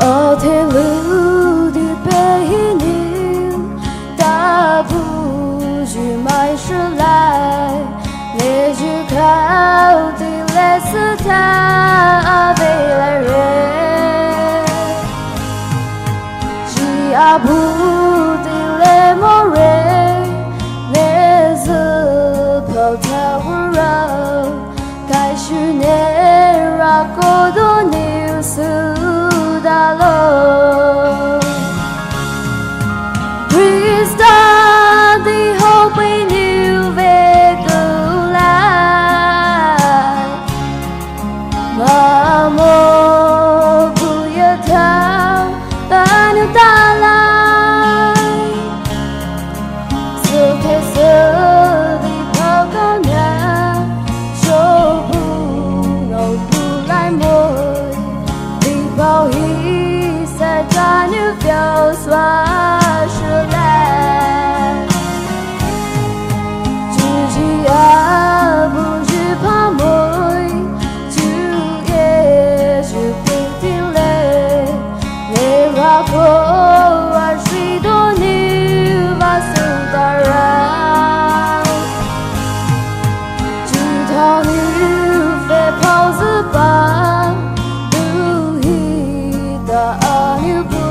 Athelu di pehini, tabu ji mai shulai, leju kau di lesü ta avelare. Ji abu di le more, lezü pao tawura, kaishu ne ra kodo niu sü dalo. Krista di hope niu ve kulai. Mamo buya tau anu talai. Sute sudi pao kanya, shobu ngau bulai moi. Di pao hi sa tanu fiau swa shulai. Juji abu ji pamoi, ju ye ju pitile, le rapo a shi doni va sutara. Ju tani fe pao zupa, du hi ta anu bu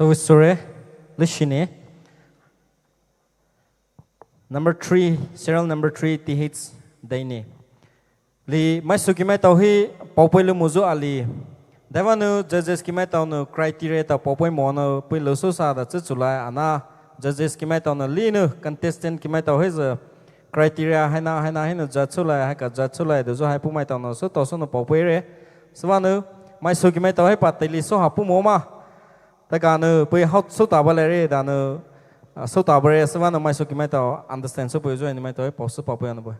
Tau sure, lishine. Number three, serial number three, T H Daini. Li maisou kimaitao hi paopei lu muzu ali. Daivanou judges kimaitao nou criteria ta paopei monou pei lu sousa da tsü chulai ana judges kimaitao nou linou contestant kimaitao hi zü criteria haina haina hinou judge chulai haika judge chulai dozo hai pumaitao nou sou tao sou nou paopeire. Süvanou maisou kimaitao hi pa teli sou ha pumo ma. Taga nou pei hao sou ta balai re da nou sou ta bare süvanou maisou kimaitao understand sou pei zo ni maitao hi pao sou paopei nou pei.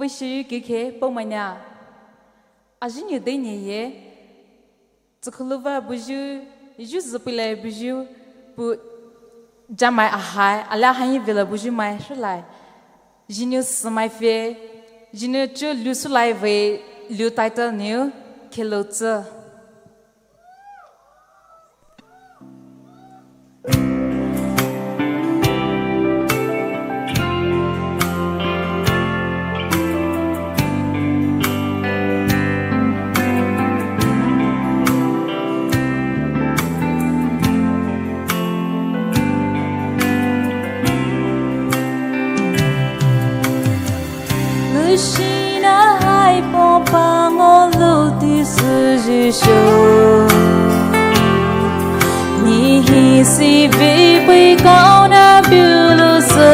Vei shi kikhe pau mania. Aji niu dei nie ye. Tsükhuluva buju, ju züpilai buju, pu jamai ahai, ala hanyi vela buju mai shulai. Jiniu sümai fe, jiniu chu lu sulai vei, lu title niu, khelou tsü. Lushina hai pom pangolo ti süjisho. Ni hi si vei pei kaona biulu sü.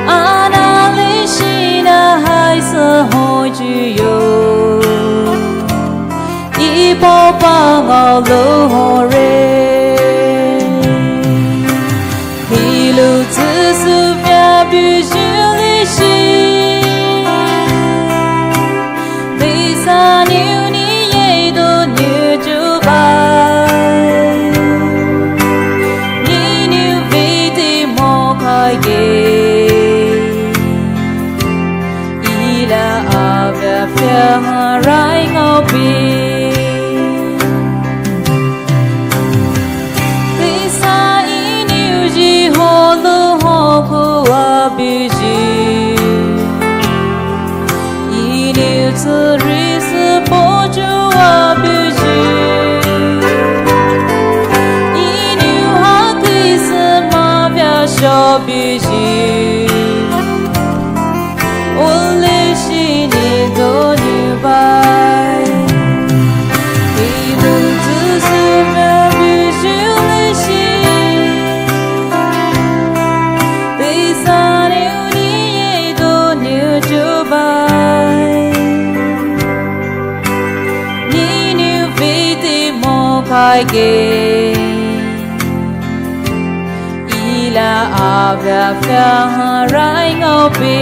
Ana lushina hai sü hojiyo. Ipo pangolo hore. Hilu tsüsü via buju lishi. Lisa niu ni ye do niu jubai. Ni niu viti mo kai ge. Ila avia fia rai ngau bi. Lisa iniu ji holu hoku abiji. Iniu tsuri sü poju abiji. Iniu haki sü mavia shabiji. Ole shini doniu bai. Ilu tusu mabiju leshi. Lisa niu ni ye doniu jubai. Ni niu viti mo kai ge. Ila avia fia rai ngau bi.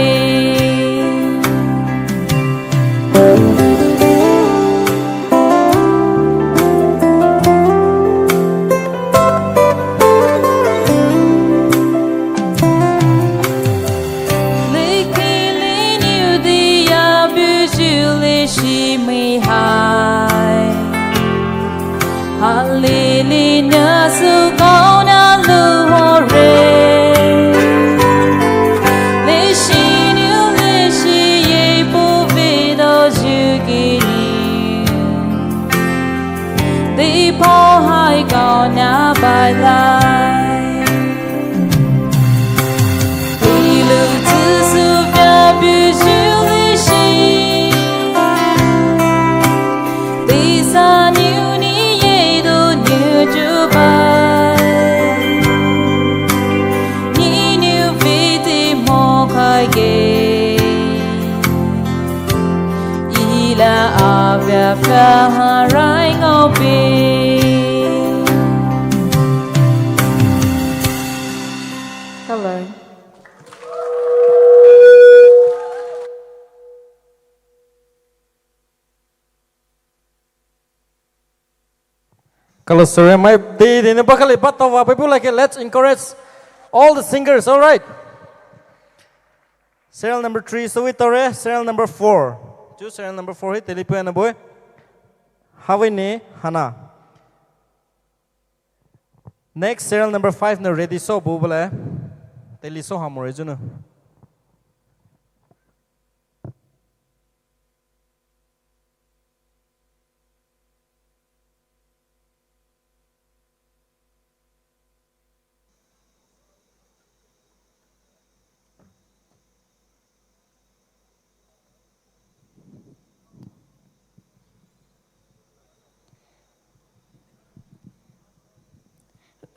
Liki liniu dia buju lishi mi hai. Halili nasu kaona lu hore. Lishi niu lishi ye pu vida jukini. Di po hai kaona bai lai. Ilu tusu via buju lishi. Lisa niu ni ye doniu jubai. Ni niu viti mo kai ge. Ila avia fia rai ngau bi. Hello. Kalo sure mai di di ne bakali batawa people like let's encourage All the singers, all right. Serial number three süvei taore, serial number four. Chu serial number four hi teile peiyu ana bue. Haveni Hana. Next serial number five nou ready sou bu bule. Teile sou hamore junu.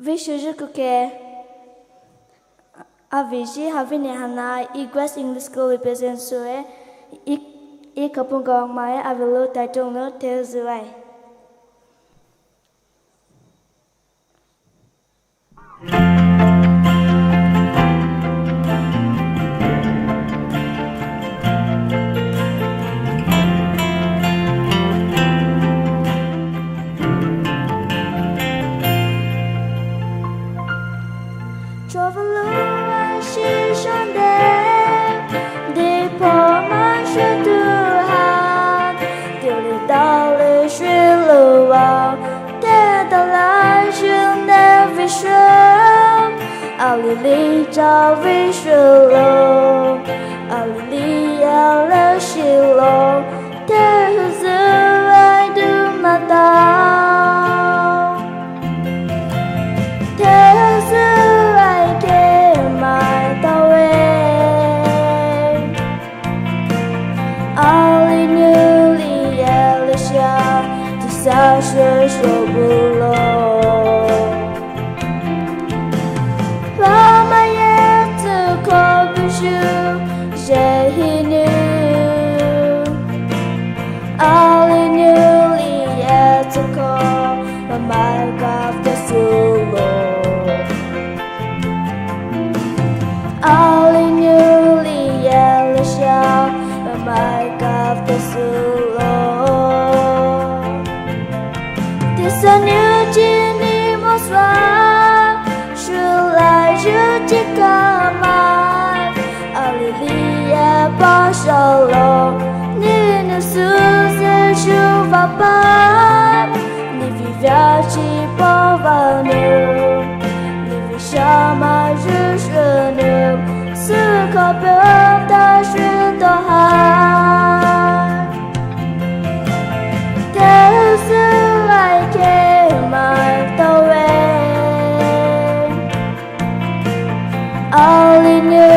Veishoyu kukhe. Avei zhi Haveni Hana, East West English School represent soue. I, I kapung gawang mae, avei lou title nou Tehuzuai. Travel, I see Sunday, the poor man should do hard, till the dollar should low out, the dollar should never show. Alili javi shilo, alili ala shilo, Tehuzuai dumata. Tehuzuai ke mai tawe. Alili Elisha, disashe shobulo. Ramayetu kobushu, jehinu. Alili etuko, Ramai kafta sulo. Alili Elisha, Ramai kafta sulo. Tisanu jini moswa, shula juji kamai. Alili pashalo, ninu suze shuvapai. Nivi viachi pavanu, nivi shama jushunu, suka pota shutoha. Tehuzuai ke mai tawe. Alili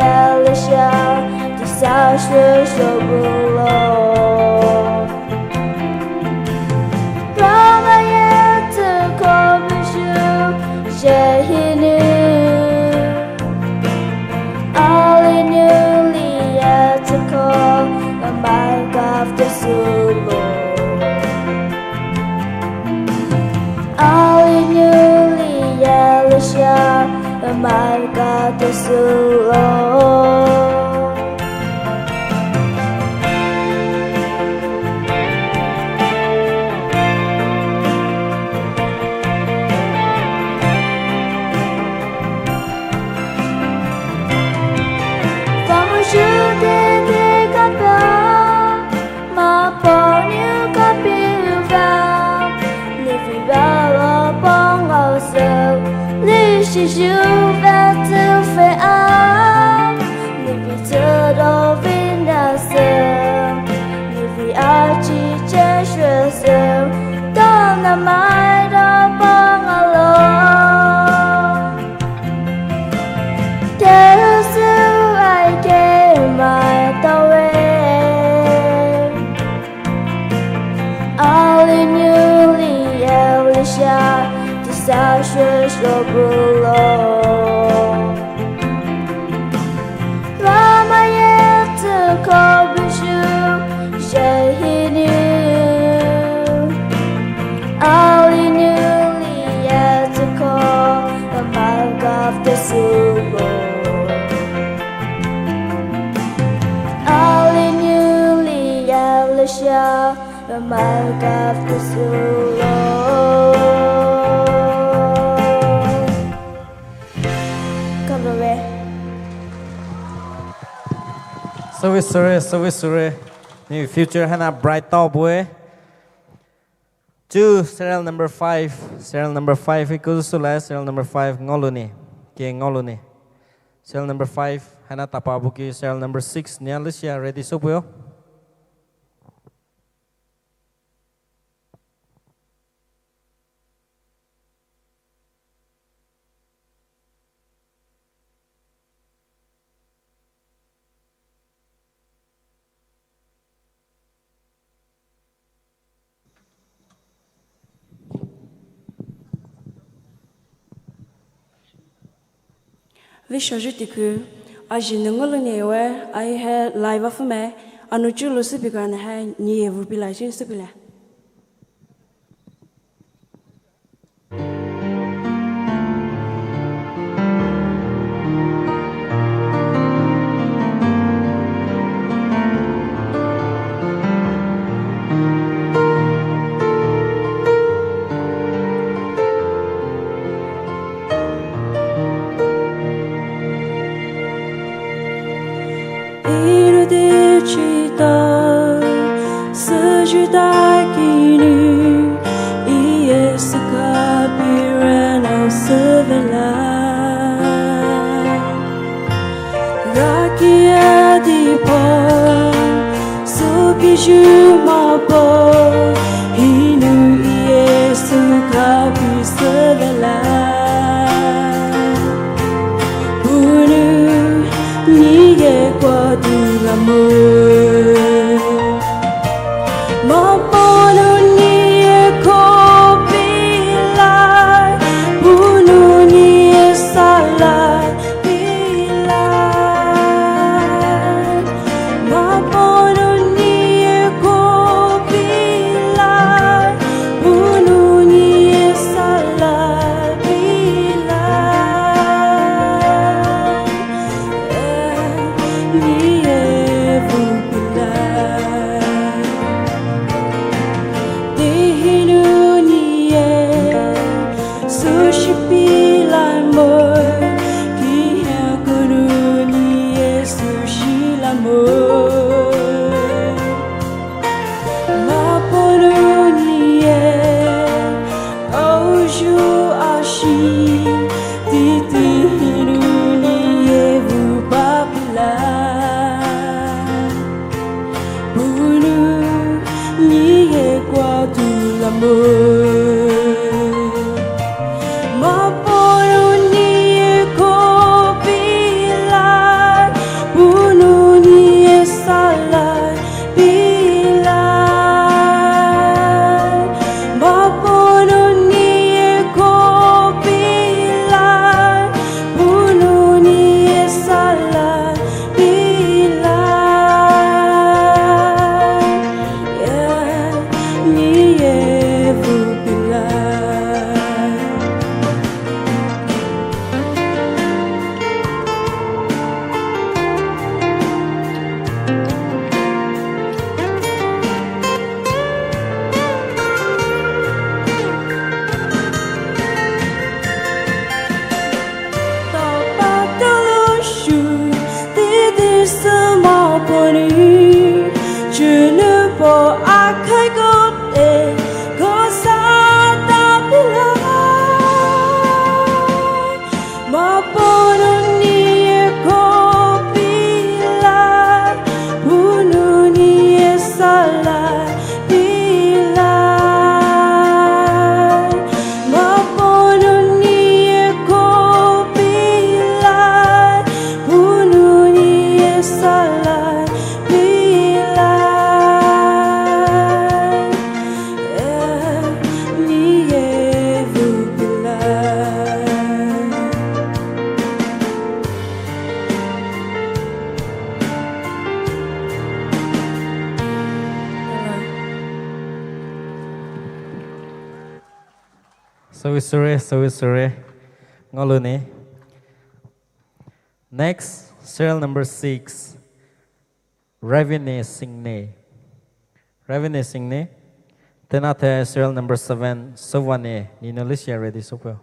Elisha, disashe shobulo. Ramayetu kobushu, jehinu. Alili etuko, Ramai kafta sulo. Alili Elisha, Ramai kafta sulo. Famushu tete kapya, maponiu kapiva, nivi bala pangauso, lishishu vetu fea, nivi todo vinase, nivi achi cheshwese, dona mai da pangalo. Tehuzuai ke mai tawe. Alili Elisha, disashe shobulo. Ramayetu kobushu, jehinu. Alili etuko, Ramai kafta sulo. Alili Elisha, Ramai kafta sulo. Service sure, service sure. Ni future haina bright tao bue. Chu serial number five, serial number five hi kuzu sula, serial number five ngaolou ni, ke ngaolou ni. Serial number five haina tapa buki serial number six nia lesia ready soupuo. Vei shaju tiku, aji nungo lu ne we, ai he live afu me, anu chu lu supi ka na he, ni e vu pi la shi supi le. Iru de chita, sejuta kinu, iye suka pirana sevela. Rakia dipa, supiju mapo, hinu iye suka pi sevela. Bunu, ni ye kwa tu la mo. Mapono ni ye ko pilai, bunu ni ye salai pilai. Mapono ni ye ko pilai, bunu ni ye salai pilai. Mapono ni ye, oju ashi, titi hinu ni ye vu papila. Bunu ni ye kwa tu la mo. Mapono ni ye ko pilai, bunu ni ye salai pilai. Mapono ni ye ko pilai, bunu ni ye salai pilai. Yeah, ni ye vu pilai. Sorry, sorry, sorry, sorry. Ngaolou ni. Next, serial number six. Ravine Singne. Ravine Singne. Tenathe serial number seven. Sovane. Nino Licia ready soupuo.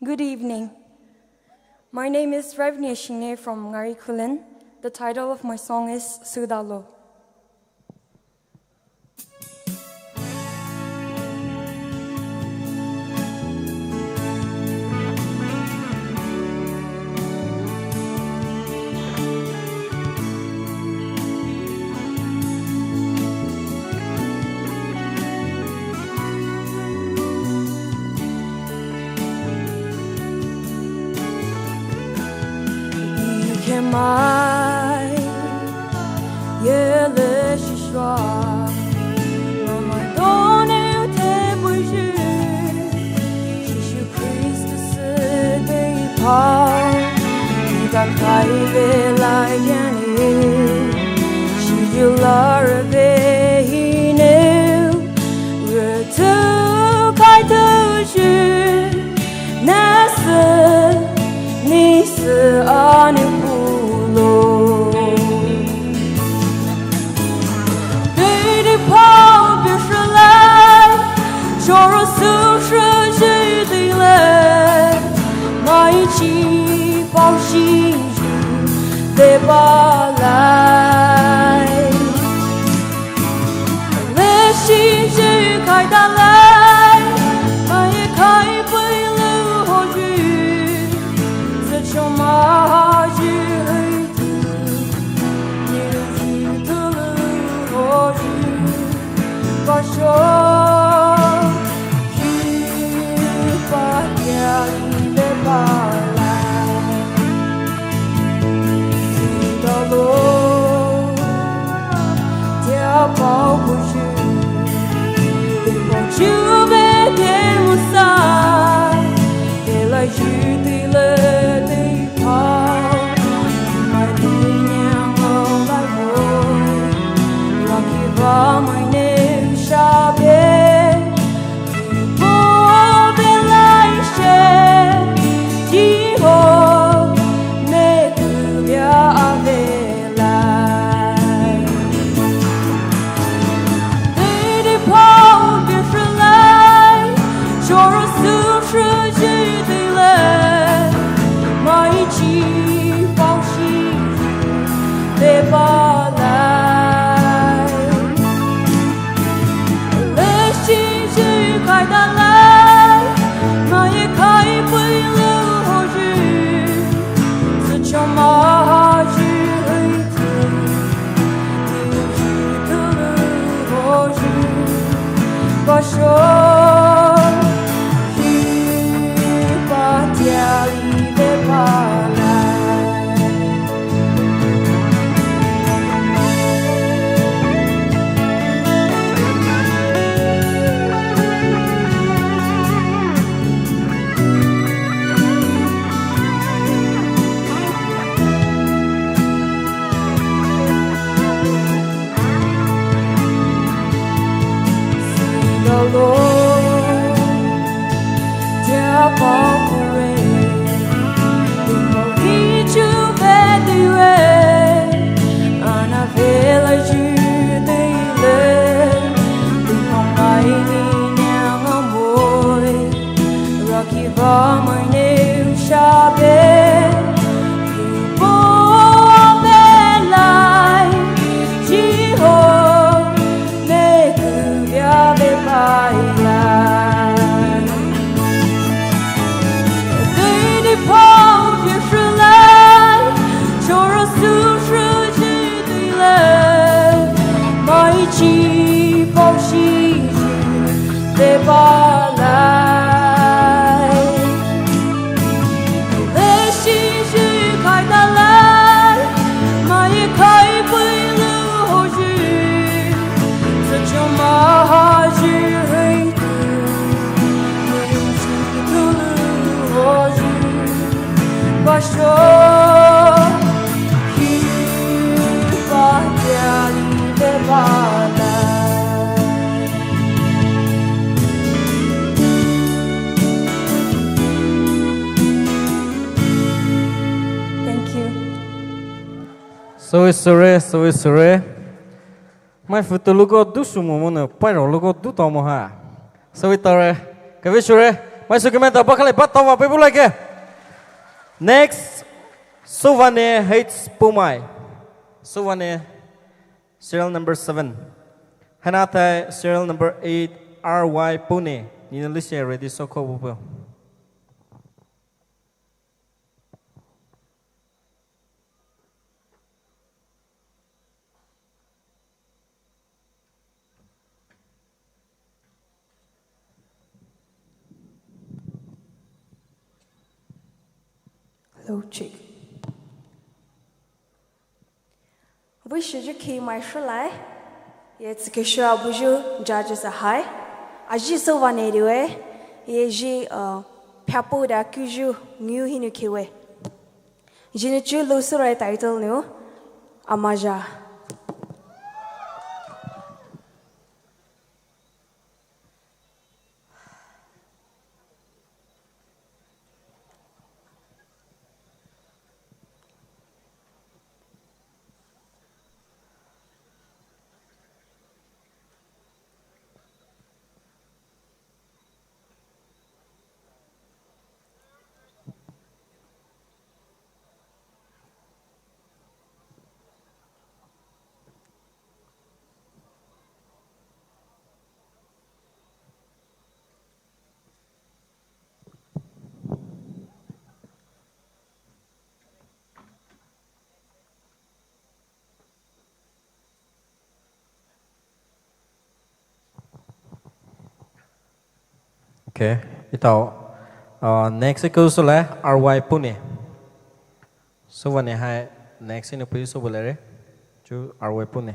Good evening. My name is Revnia Shine from Ngari Khullen. The title of my song is Südalo. Ikemai, yele shishwa, lama done ute buju, Jisu Kristo se te pa, ita kai ve lai yani, shijula re ve hine, Rütu kai tuju, nasa, nisa ani pulo. Dede pau bishulai, choro susra jidile, mai chi pau shiju, de balai. Leshi ju kai dalai, mai kai pui lu ho ju, se choma ju hui tu, ni ju tu lu ho ju, pa sho, ki pa ya le balai. Thank you. Süvei sure, süvei sure. Mai pfütou louko du sü momo nou, pairou louko du tao mo ha. Süvei taore, kave sure. Maisü kemai ta bakhalai ba tawa pe bulai ke. Next, Suvane H Pumai. Suvane, serial number seven. Haina thai serial number eight, R Y Pune. Nina list ready so ko bu. Hello, check. Vei shiju khi mai shulai. Ye tsike shua buju judges ahai. Aji Suvane diwe. Ye ji, uh, pyapu da kuju ngu hinu kiwe. Jinu chu lu surai title nu, Amaja. Okay, ito, uh, next ko sule R Y Pune. Suvane hai next inu pui suvale re. Chu R Y Pune.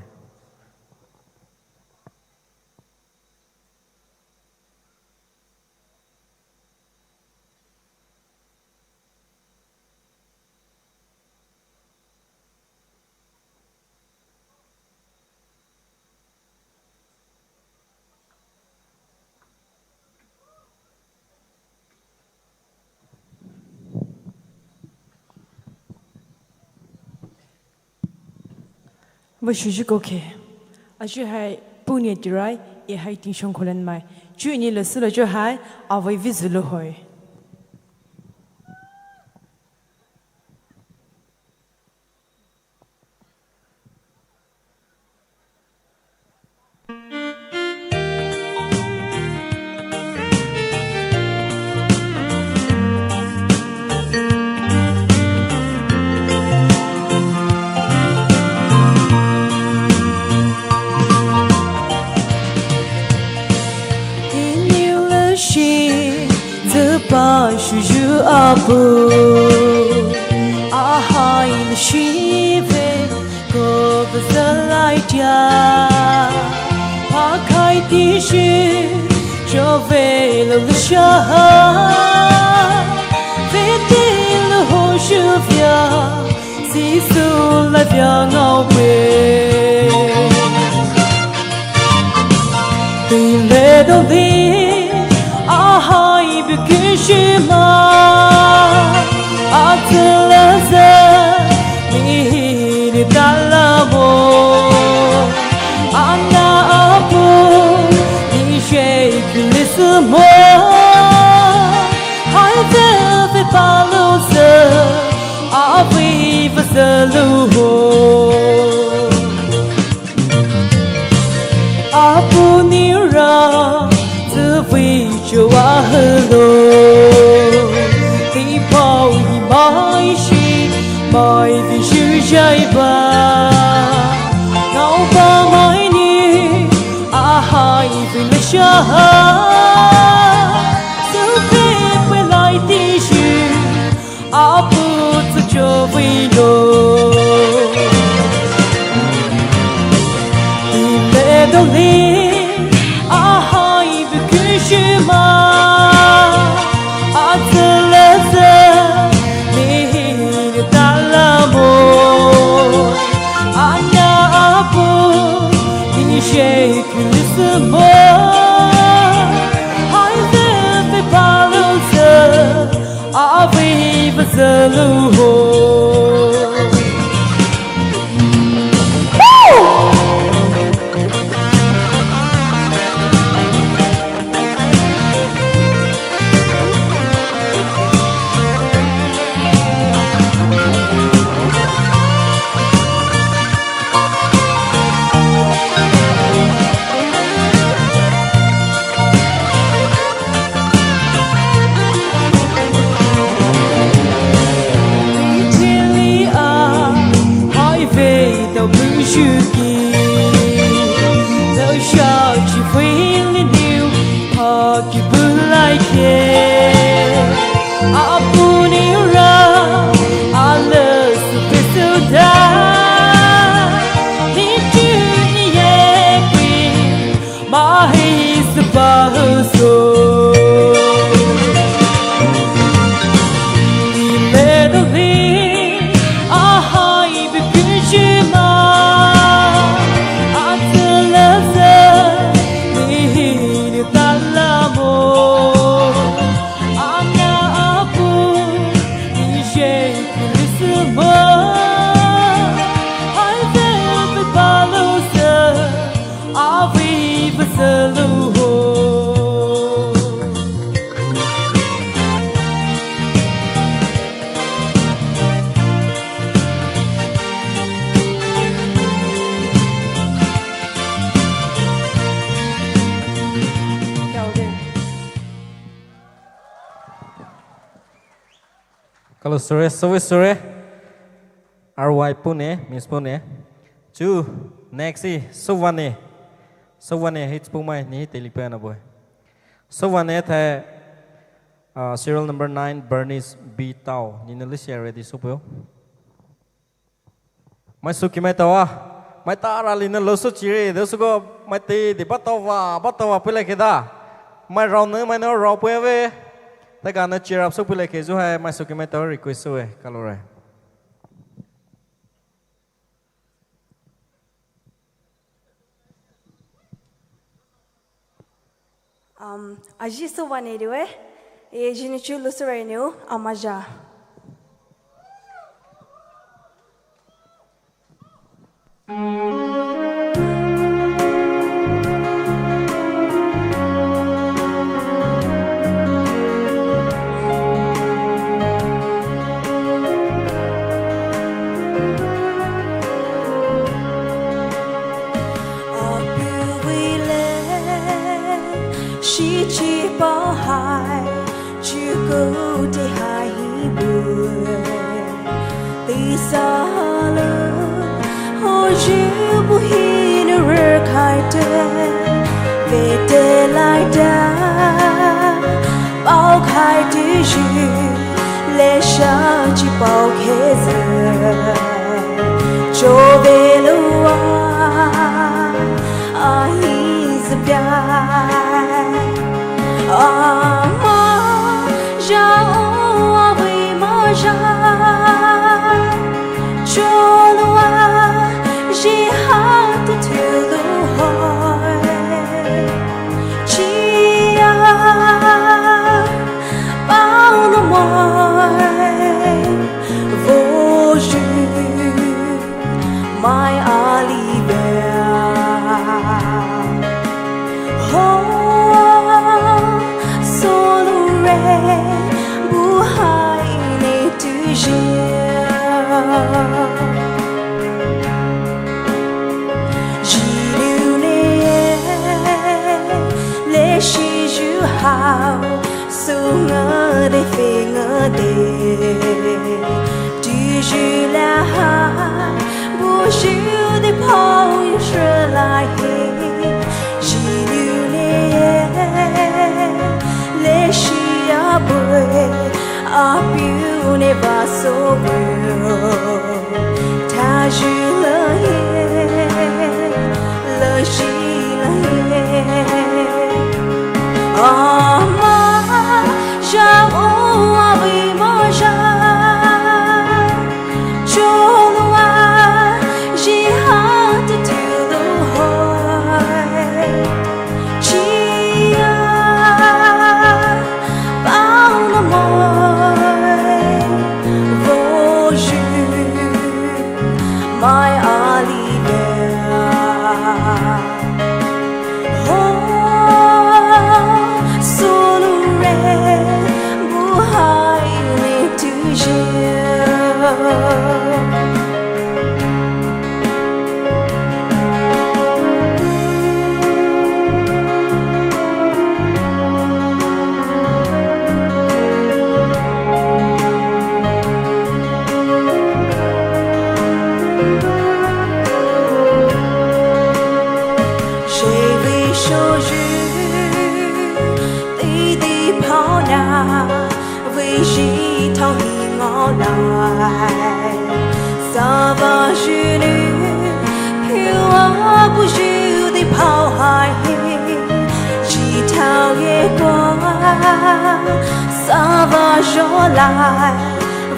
Vei shiju ko khe. Aji hai Pune tirai, e hai Tingshong Khullen mai. Chu ini le sule chu hai, avei vizulu hoi. Züpa shuju apu, ahai le shive ko bezalai tia, pakai tishu jove lo le shaha, vete lo ho shuvia. Sisu la via ngau we. Tile doli ahai bikishima. Atulaza ni ni dalamo. Ana apu ni shei kilismo. Hai ve ve paluza. Avi vazaluho. Apu nira züvi chua halo. Tipau hi mai shi mai vi shu jaiba. Ngau ba mai ni ahai vi le shaha. Supe pe lai tishu. Apu tsu jovilo. Ile doli ahai bikishima. Atulaza ni ni dalamo. Ana apu ni shei kilismo. Hai ve ve paluza. Avi vazaluho. Mushuki, the shot you feel in you, hockey blue like it. Apunira, I love to be so down. He do the epi, my he's the boss. Kalo sure, sowe sure. R Y pune, Miss pune. Chu, next hi, Sovane. Sovane, hits pumai, ni hit lipe na boy. Sovane the, uh, serial number nine, Bernice B Tao. Ni na list ya ready, sopo. Mai suki mai tawa. Mai tara li na lo su chire, de su ko mai te, de ba tawa, ba tawa pule ke da. Mai rao ne, mai na rao pue ve. Te ka na cheer up su pule ke zu hai, mai suki mai tawa request su ve, kalo re. Um, aji Sovane diwe, e jini chu lusure niu, amaja. Shi chi pao hai, chi kou te hai hi bu. Ti sa lo, ho ju bu hi nu re khai te. Ve te lai da, pao khai te ju, le sha chi pao khe ze. Cho ve lo a, a hi zi pia. A ma ja o a vei ma ja. Cho lo a, ji ha tu tu lo hoi. Chi a, pao lo moi. Vo ju mai a li ve. Ho so lu re bu hai ne tu je. Ji lu ne le shi ju hao. Su nga de fe nga de. Tu ju la ha, bu ju de pao yu shi lai he. Ji lu ne, le shi a bue, a piu ne va so bue. Ta ju la ye, la ji la ye. A ma ja o a vei ma ja. Cho lo a ji ha tu tu lo hoi. Chi a, pao lo moi, vo ju, mai a li ve. Ho, so lu re, bu hai ne tu je. Sava junu, piwa buju di pao hai, ji tao ye kwa, sava jolai,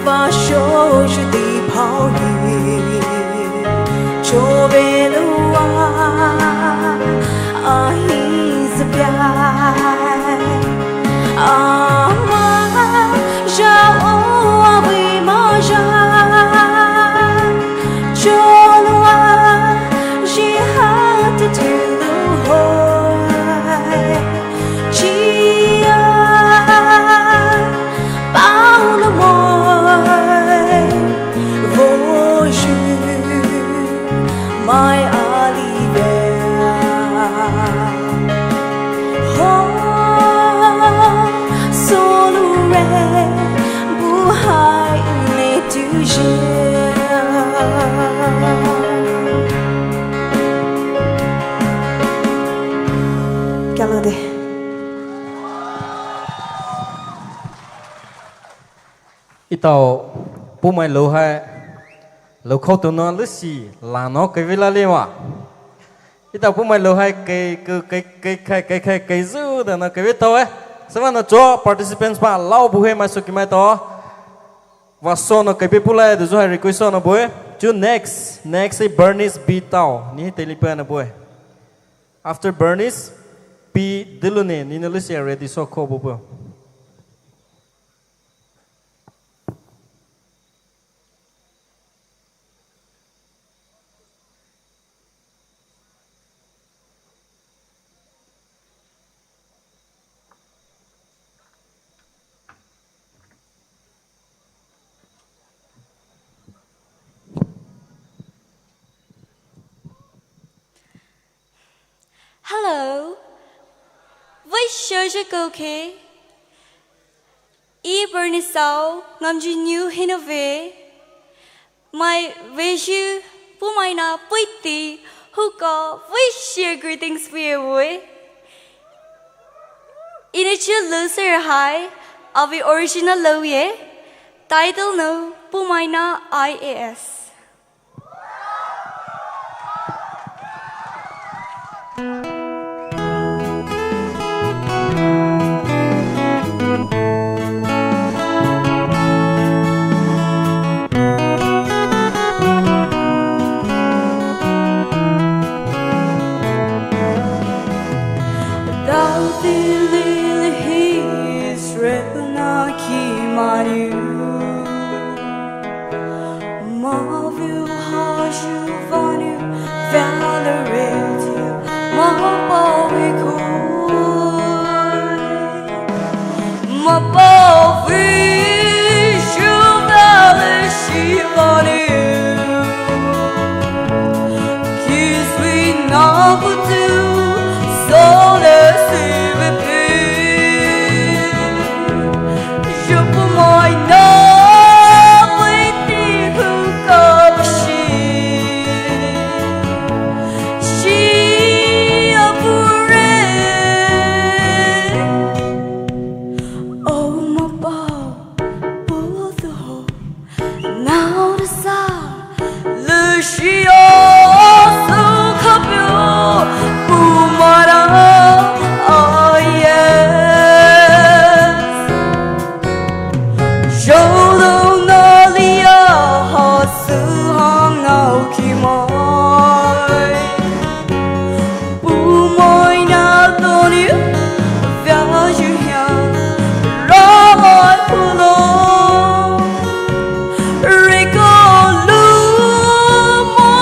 va shoju di pao ye, jobelua, ahi zapiai. Ama ja o awi maja, jolua ji hatu tulu hoi, jia paula moi, voju mai alivea. Ho, solu re, buhai ne tuji. Kalade. Etao Poumai lou hai, lou khao tuna lesi lana kevei la lewa. Etao Poumai lou hai ke, ke, ke, ke, ke, ke, ke, ke zu da na kevei tao e. Sava na cho participants pa lao bu he mai so ki mai tao. Va so na kevei pulai de zu hai request so na bu e. Cho next, next e Bernice B tao. Ni teli pa na bu e. After Bernice, P Dilune, ni na lesi ready so ko bu bu. Hello. Vei shoja ko ke. E Bernice tao, ngamji niu hina ve. Mai veju, Poumai na puiti, huka, vei share greetings ve we. Ina chi loser hai, avi original lou ye. Title no, Poumai na I A S. Daudi lili Israel na kimaniu. Maviu haju vaniu valeretiu mapavikui. Mapaviju vale shivaniu. Kisui nakutu sole sivipi. Jupumai na puiti hukabashi. Shi apure. Oh, mapao, putu ho. Now the sun, Lucia, so kapyo, Poumai na, ah, yes. Jolo nalia, ha, su, hang, nao, ki, mai. Poumai na toni, via, ju, hia, ra, mai, pulo. Riko, lu, mo,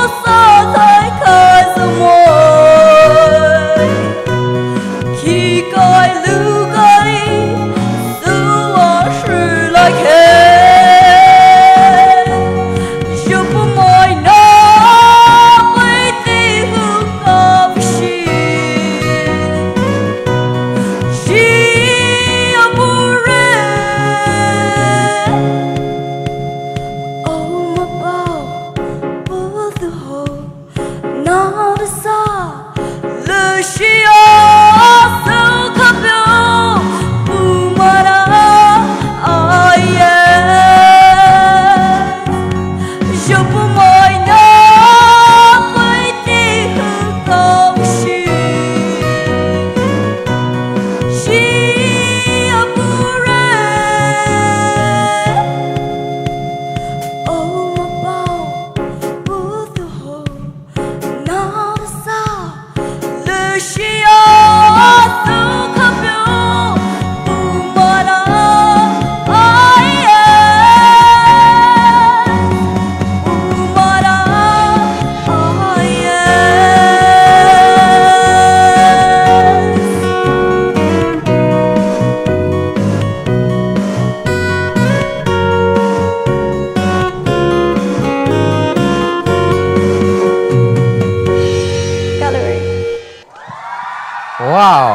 Wow.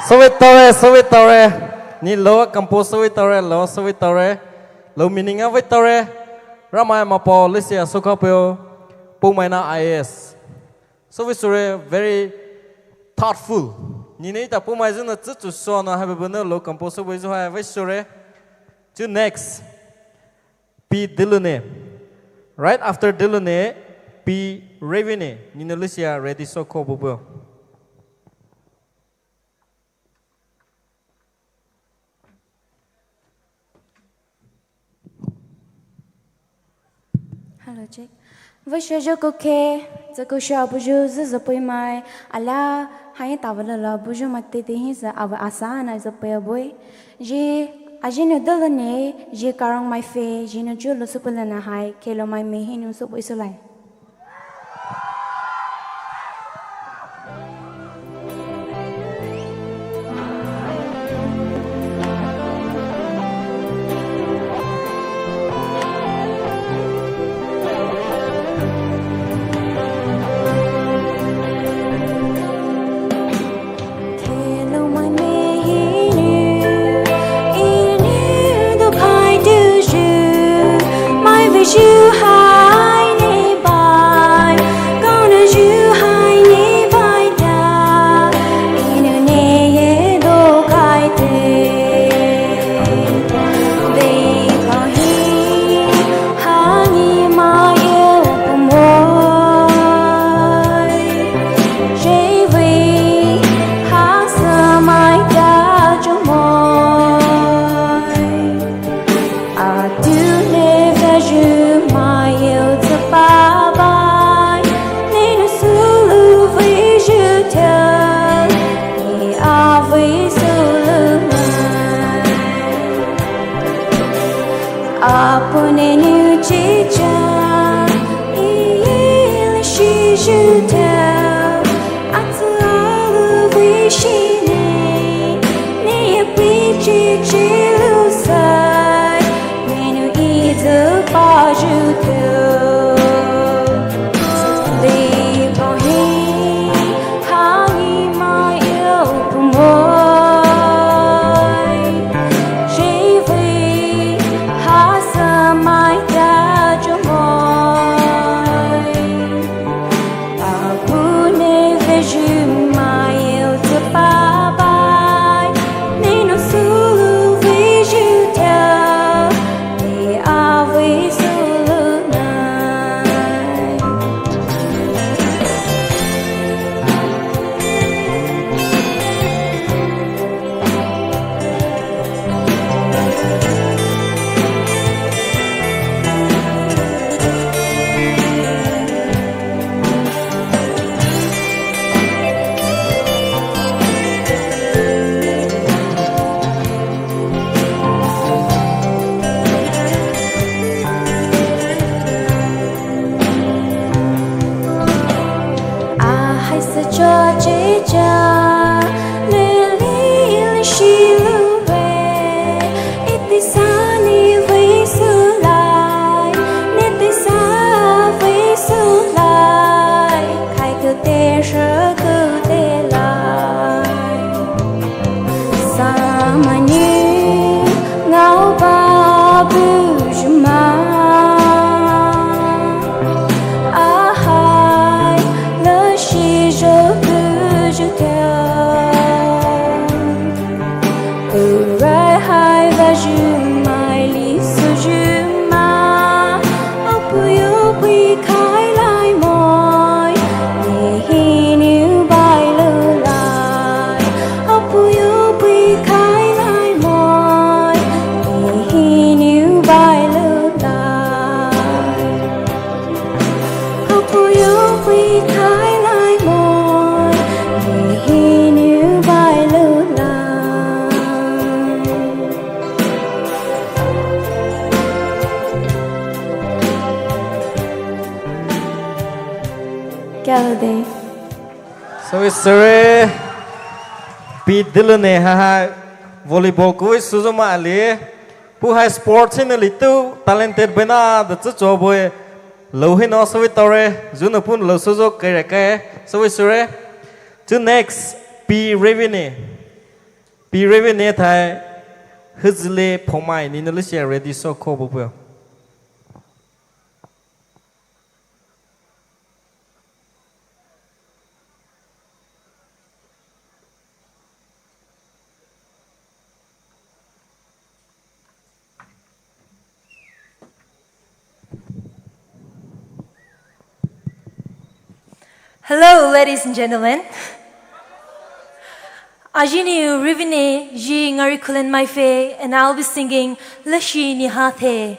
Süvei taore, süvei taore. Ni lou compose süvei taore, lou süvei taore. Lou meaning avei taore. Ramai Mapao Lesia Sokhapeo, Poumai na I A S. Süvei sure, very thoughtful. Ni ne ita Poumai zuna tsütsu sona haibübü ne lou compose süvei zu hai vei sure. To next. P Dilune. Right after Dilune, P Revine. Nina Lucia ready so ko bubu. Hello, check. Vei shou zho ko ke, zho ko shou buju zho zho pui mai, ala, hai ta vei la buju ma te te hi zho ava asa na zho pui bui. Ji, a ji no dolo ne, ji karong mai fe, ji no ju lo supu la na hai, ke lo mai me hi no supu isu lai. Apune nu chicha, il shijuta, atsu alu vishine, ni pichi chilusai, menu izu pajuta. Lipohi, hangi mai eu pumoi. Ahai sa cho che cha, le li le shi lu we, iti sa ni we su lai, ni ti sa we su lai, kai ku te shi ku te lai. Samani ngao ba bu juma. Ahai, le shi jo bu ju teo. Urai hai va jumai li su juma. Opu yo pui kai lai moi, ni hi niu bai lu lai. Opu yo pui kai lai moi, ni hi niu bai lu lai. Opu yo pui kai lai moi, ni hi niu bai lu lai. Kya de? So sorry. Pi dilune ha ha volleyball ko suzo ma ali. Pu hai sports in litu talented bena the tsu cho boy. Lo hi no so tore. Zuna pun lo suzo kere ke. So sorry. To next. Pi Revene. Pi Revene thai. Hüzüle Phomai, nenou leshi ready so ko bupu. Hello, ladies and gentlemen. Ajini Revene ji ngari kulen mai fe, and I'll be singing Leshi Ni Hathe.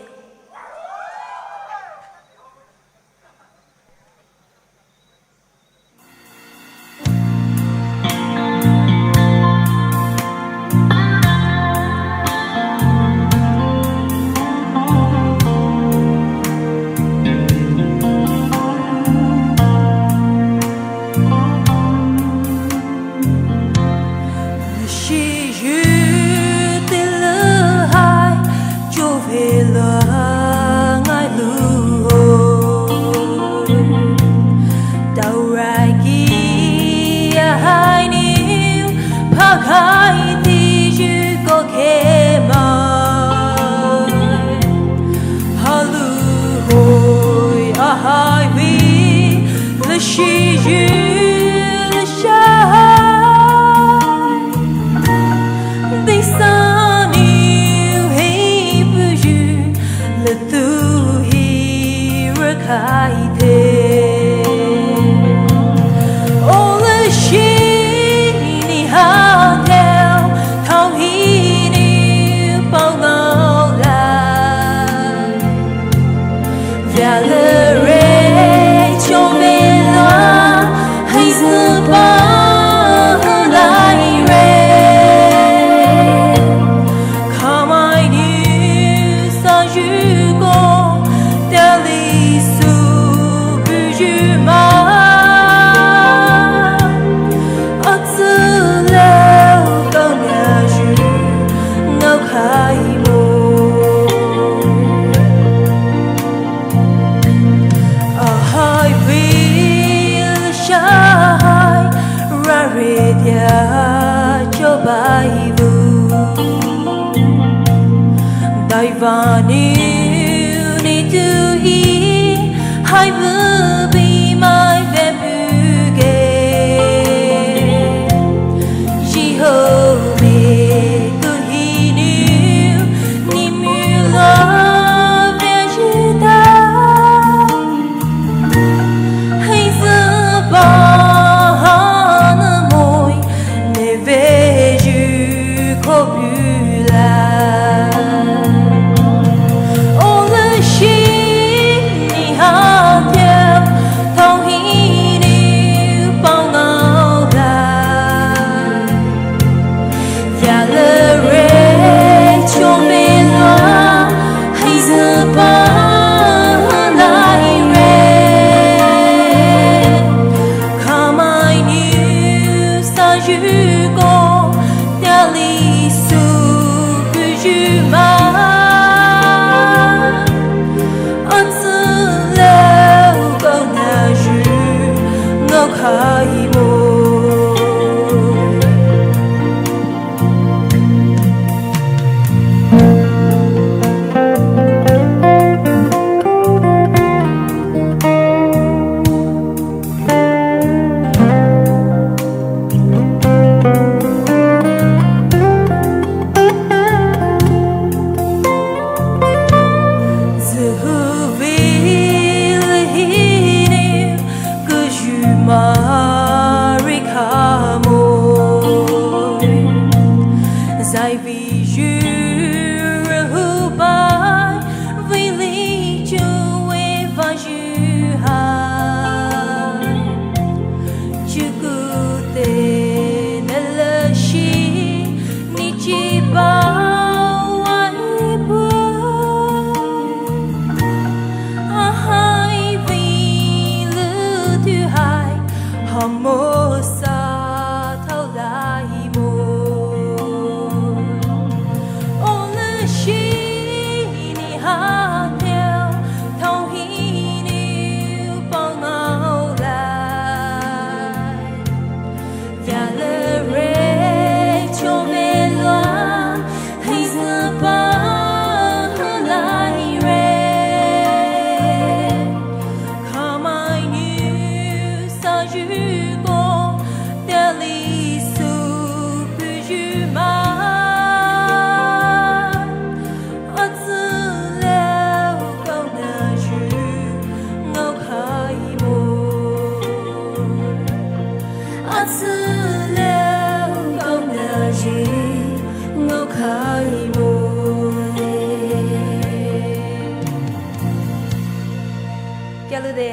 Kialu de.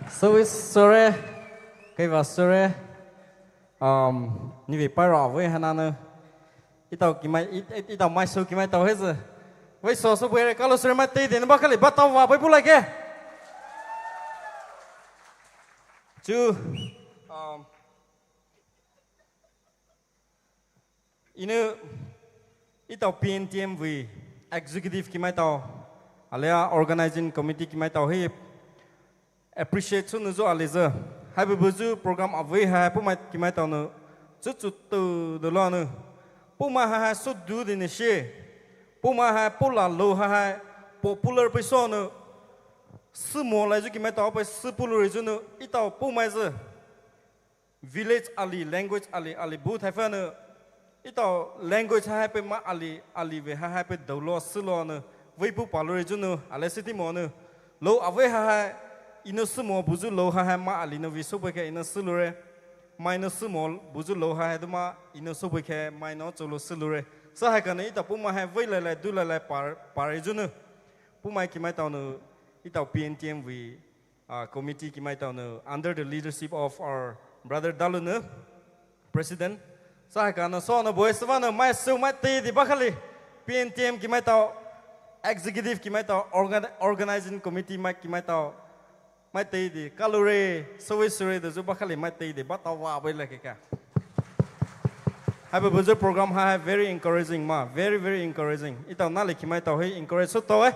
Sawis sore, kaiva sore. Um, nive paira vei hananü. Itau kimai, it, it, itau mai so kimai tau heze. Vei so so bere kalo sore mai te de ba kali ba tau va bai bulai ke. Chu, um, Ina, itau P N T M vei executive kimai tau, alia organizing committee kimai tau hi appreciate sou nou zü ali zü. Haibu buzu program avei hai pumai kimai tau nou, chu chu tu de lo nou. Pumai hai hai so du de ne she. Pumai hai pula lo hai hai popular pe so nou. Sü mo lai zü kimai tau pe sü pulu re zü nou, itau pumai zü. Village ali, language ali, ali bu thai fü nou, itau language hai hai pe ma ali, ali ve hai hai pe dou lo sü lo nou, vei pu palu re zü nou, ale city mo nou, lo avei hai hai, ina sü mo buzu lo hai hai ma ali nou vi so pe ke ina sü lu re, mai nou sü mo buzu lo hai hai du ma ina so pe ke mai nou cho lo sü lu re. Sa hai ka nou itau pumai hai vei lai lai, du lai lai par, par re zü nou, pumai kimai tau nou, itau P N T M vei, uh, committee kimai tau nou under the leadership of our brother Dalu nou, president. Sa hai ka nou so nou boy sva nou mai su mai te di ba kali P N T M kimai tau executive kimai tau organ-, organizing committee mai kimai tau mai te di kalo re sawis sore de zü ba kali mai te di ba tau va bai la ke ka. Haibu buzu program hai hai very encouraging ma, very, very encouraging. Itau nali kimai tau hai encourage sou tau eh.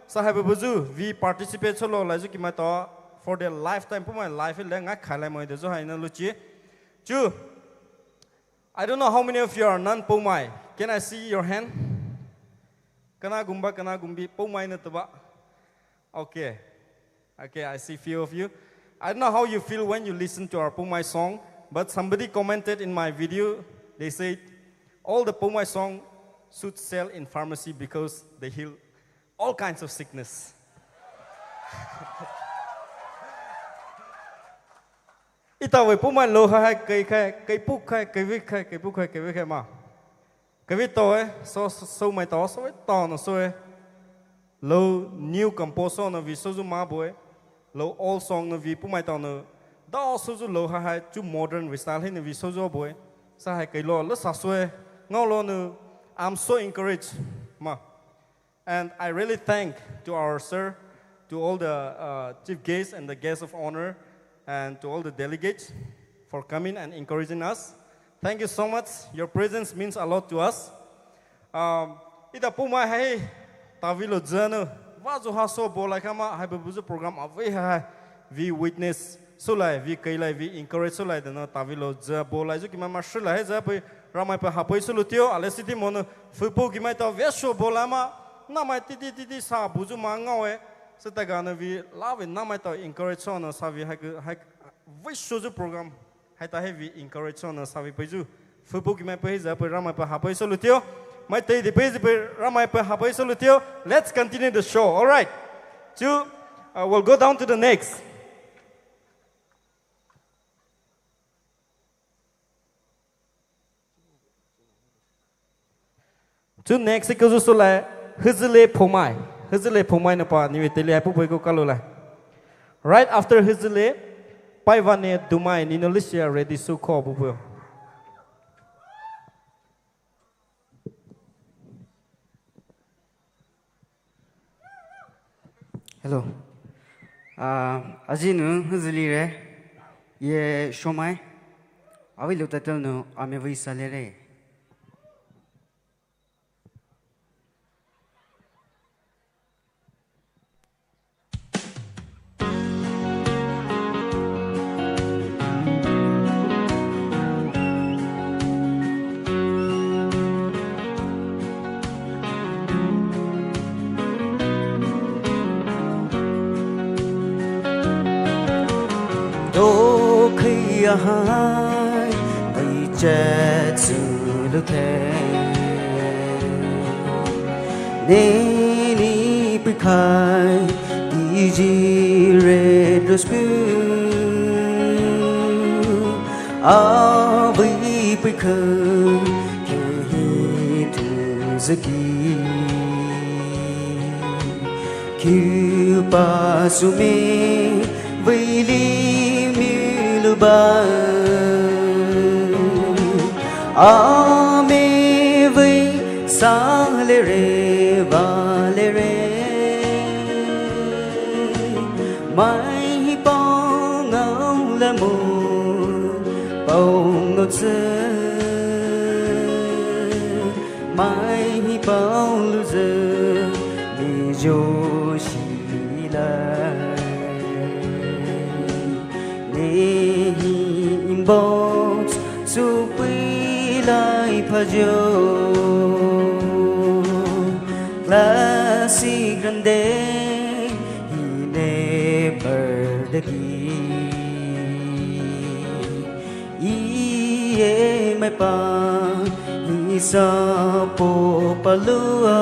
Sa haibu buzu vei participate sou lo lai zü kimai tau for their lifetime, pumai life le ngai khai lai mo de zü hai na lu chi. Chu, I don't know how many of you are non-Poumai. Can I see your hand? Kana gumba, kana gumbi, Poumai na taba. Okay. Okay, I see few of you. I don't know how you feel when you listen to our Poumai song, but somebody commented in my video, they said, "All the Poumai song should sell in pharmacy because they heal all kinds of sickness." Itau vei Poumai lo hai hai kai khai, kai pu khai, kai vei khai, kai pu khai, kai vei khai ma. Kave tao eh, so, so, so mai tao, so eh, tao na so eh. Lo new compose na vi so zu ma bo eh. Lo old song na vi pu mai tao na. Dao so zu lo hai hai, chu modern vi style hi na vi so zu bo eh. Sa hai kai lo, lo sa so eh. Ngao lo na, I'm so encouraged. Ma. And I really thank to our sir, to all the, uh, chief guests and the guests of honor, and to all the delegates for coming and encouraging us. Thank you so much. Your presence means a lot to us. Um, ita pu mai hai, tavi lo zanu, va zu ha so bo lai kama, hai bu zu program avei hai, vi witness so lai, vi kai lai, vi encourage so lai, dano tavi lo za bo lai zu kima ma shi lai, za pui, Ramai pui hapui so lu tio, ale city mo nu, fu pu ki mai tao, vi so bo lai ma, na mai ti ti ti ti sa bu zu ma ngao eh, sa ta ga nu vi, la vi na mai tao encourage so na sa vi hai, hai, vi so zu program. Hai ta hai vi encourage so na sa vi pui zu. Fu pu ki mai pui za pui Ramai pui hapui so lu tio. Mai te di pui zi pui Ramai pui hapui so lu tio. Let's continue the show. All right. Chu, uh, we'll go down to the next. Chu next ko zu so lai, Huzule Phomai. Huzule Phomai na pa, ni ve tele hai pu pui ko kalu lai. Right after Huzule, Paivane Dumai, ni no lisia ready so ko pu pui. Hello. Ah, aji nu Huzule re, ye Shomai, avi lo title nu, ame vi sa le re. Do khia hai, bai chet su lu the. Neni pikhai, ti ji re drus pu. Avi pikhai, ke hi tu zaki. Hiupa sumai vei limiluba, amai vei salere valere. Mai hi pao ngao lamo, pao ngao tsü. Mai hi pao louzü, mi zhou shi lai. Ne hi inbox sü pei lai phayo. Classic grande hi ne birthday gift. Iye mai pa hi sa po palua.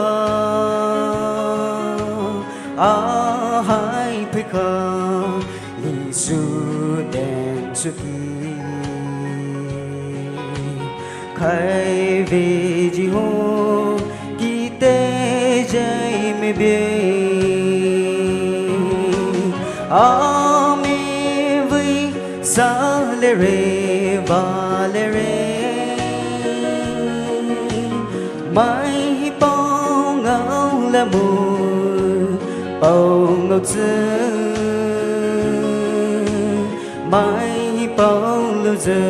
Ahai phika hi su den su ki. Khai ve ji ho ki te jai me be. Amai vei salere valere. Mai hi pao ngao lamo, pao ngao tsü. Mai hi pao louzü,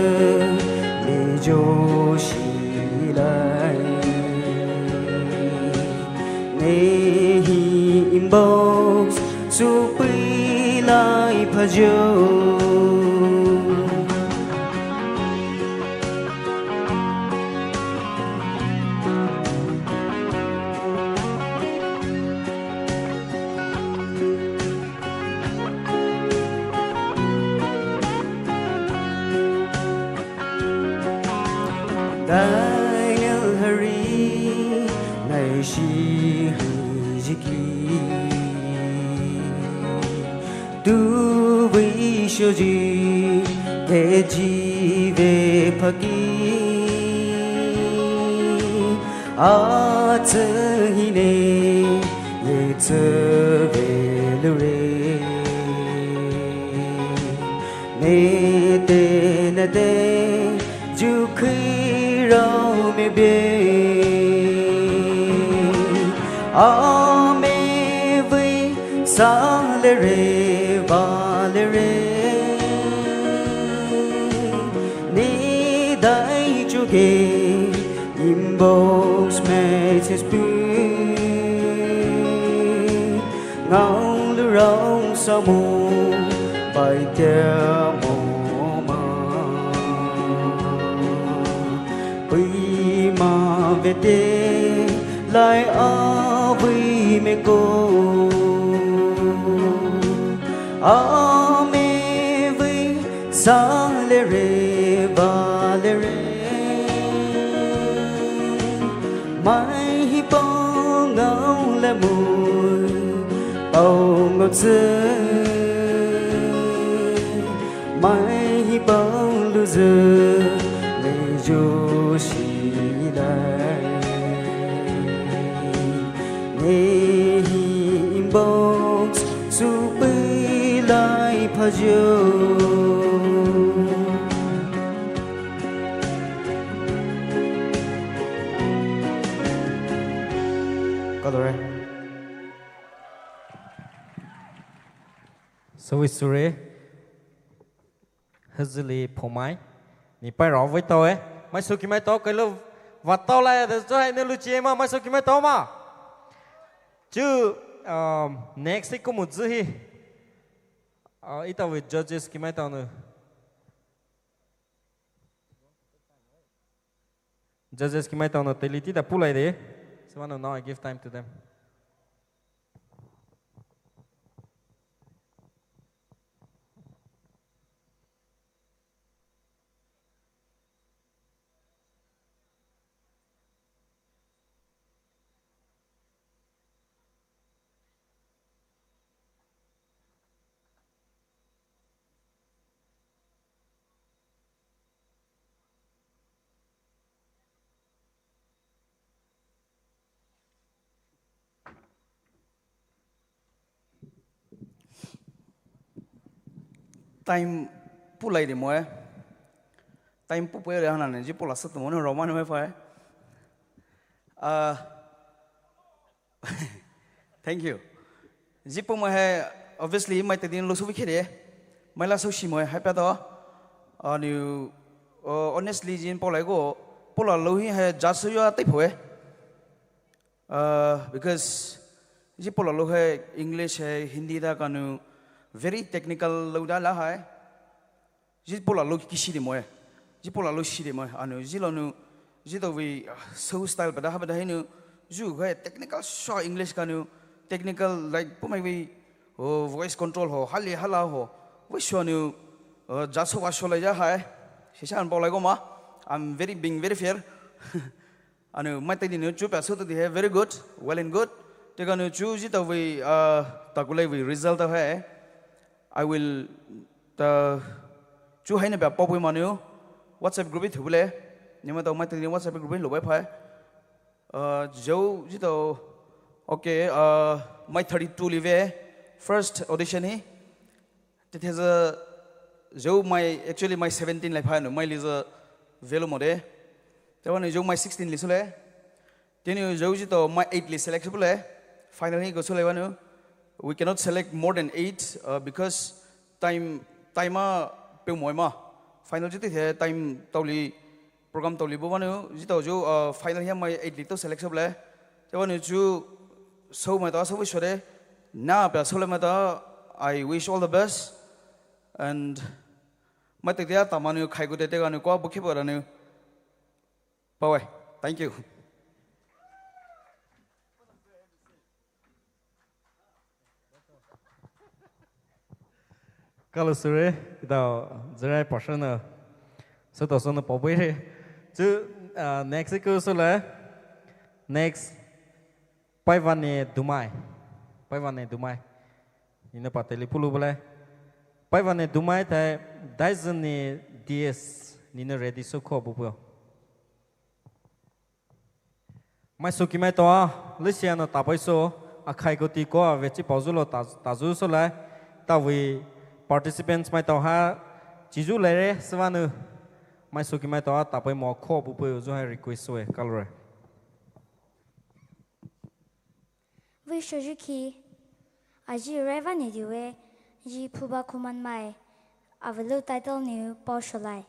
mi zhou shi lai. Ne hi inbox sü pei lai phayo. Daniel hari nai shi hi jiki. Tu vei shoji te ji ve phaki. A tsü hi ne ye tsü ve lure. Ne te ne te ju khi rao me be. Amai vei salere valere. Ne dai chuke inbox message pu. Ngao lu rao sa mo bai te mo ma. Pei ma ve te lai a vei me ko. Amai vei salere valere. Mai hi pao ngao lamo, pao ngao tsü. Mai hi pao louzü, mi zhou shi lai. Ne hi inbox sü pei lai phayo. Kadore. Service sure. Hüzüli phomai. Ni pai rao vei tao e. Mai sü ki mai tao kai lo va tao lai de zhou hai ne lu chi ma mai sü ki mai tao ma. Chu, um, next hi kumu zü hi. Uh, ita with judges ki mai tao nu. Judges ki mai tao nu te li ti da pu lai de. So now I give time to them. Time pulai de moe. Time pupue de hana ne, ji pula satu mo ne Roman me pai. Ah, thank you. Ji pu mo hai, obviously, mai te din lo su bi khe de. Mai la su shi mo hai pa to. Ani, uh, honestly, jin pulai go, pula lo hi hai jasu yo tai pue. Uh, because ji pula lo hai English hai Hindi da kanu very technical lo da la hai. Ji pula lo kishi de moe. Ji pula lo shi de moe. Anu, ji lo nu, ji to we, uh, so style pada ha pada hinu, ju hai technical sho English kanu, technical like pu mai we, oh, voice control ho, hali hala ho, we sho nu, uh, jasu wa sho la ja hai. Shisha an pulai go ma. I'm very, being very fair. Anu, mai te din nu chu pa so to di hai, very good, well and good. Te kanu chu ji to we, uh, takulai we result hai. I will, uh, chu hai ne pa pop we manu. WhatsApp group hi thubule. Ni ma to mai te din WhatsApp group hi lo bai pai. Uh, jo ji to, okay, uh, mai thirty-two live. First audition hi. Tete za, jo mai, actually mai seventeen lai pai nu, mai li za velo mo de. Te wa nu jo mai sixteen li sule. Te nu jo ji to mai eight li select sule. Final hi go sule wa nu. We cannot select more than eight, uh, because time, time a peu mo ma. Final ji te time tau li program tau li bo wa nu, ji to jo, uh, final hi mai eight li to select sule. Te wa nu chu so mai to so wish de. Na pa so le mai to, I wish all the best. And mai te dia ta manu khai gu te te ga nu kwa bu khe ba nu. Bye bye. Thank you. Kalo sure, ita jerai passion na. So to so na pabere. Chu, uh, next ku so le. Next. Paivane Dumai. Paivane Dumai. Ina pa teli pulu bole. Paivane Dumai tai Dyson ni D S ni na ready so ko bu pu. Mai so ki mai to a, lisia na tapai so, akhai ko ti ko a vechi pauzu lo ta, tazu so lai, ta we participants mai to ha, chiju lai re, svanu, mai so ki mai to a, tapai mo ko bu pu zu hai request so e, kalre. We shoju ki, aji reva ni diwe, ji phuba kuman mai, avelu title ni pau sholai.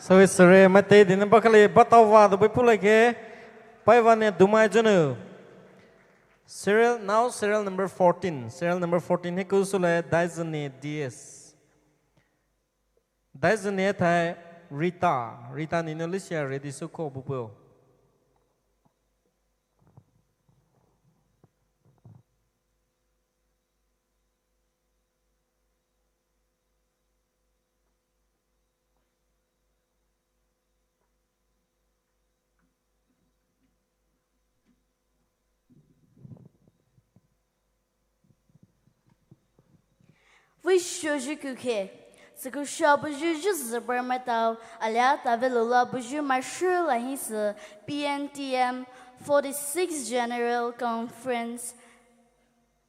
Tawai sere maitao dina bakale batao va do bai pulai ke. Pai va ne dumai junu. Serial, now serial number fourteen. Serial number fourteen hi kusule Daizene D S. Daizene thai Rita. Rita nino lisia ready su ko bupo. Vei shoyu kukhe, siku sha buyu ju zübar maitao, alia tave lula buyu maishu la hisü P N T M forty-six General Conference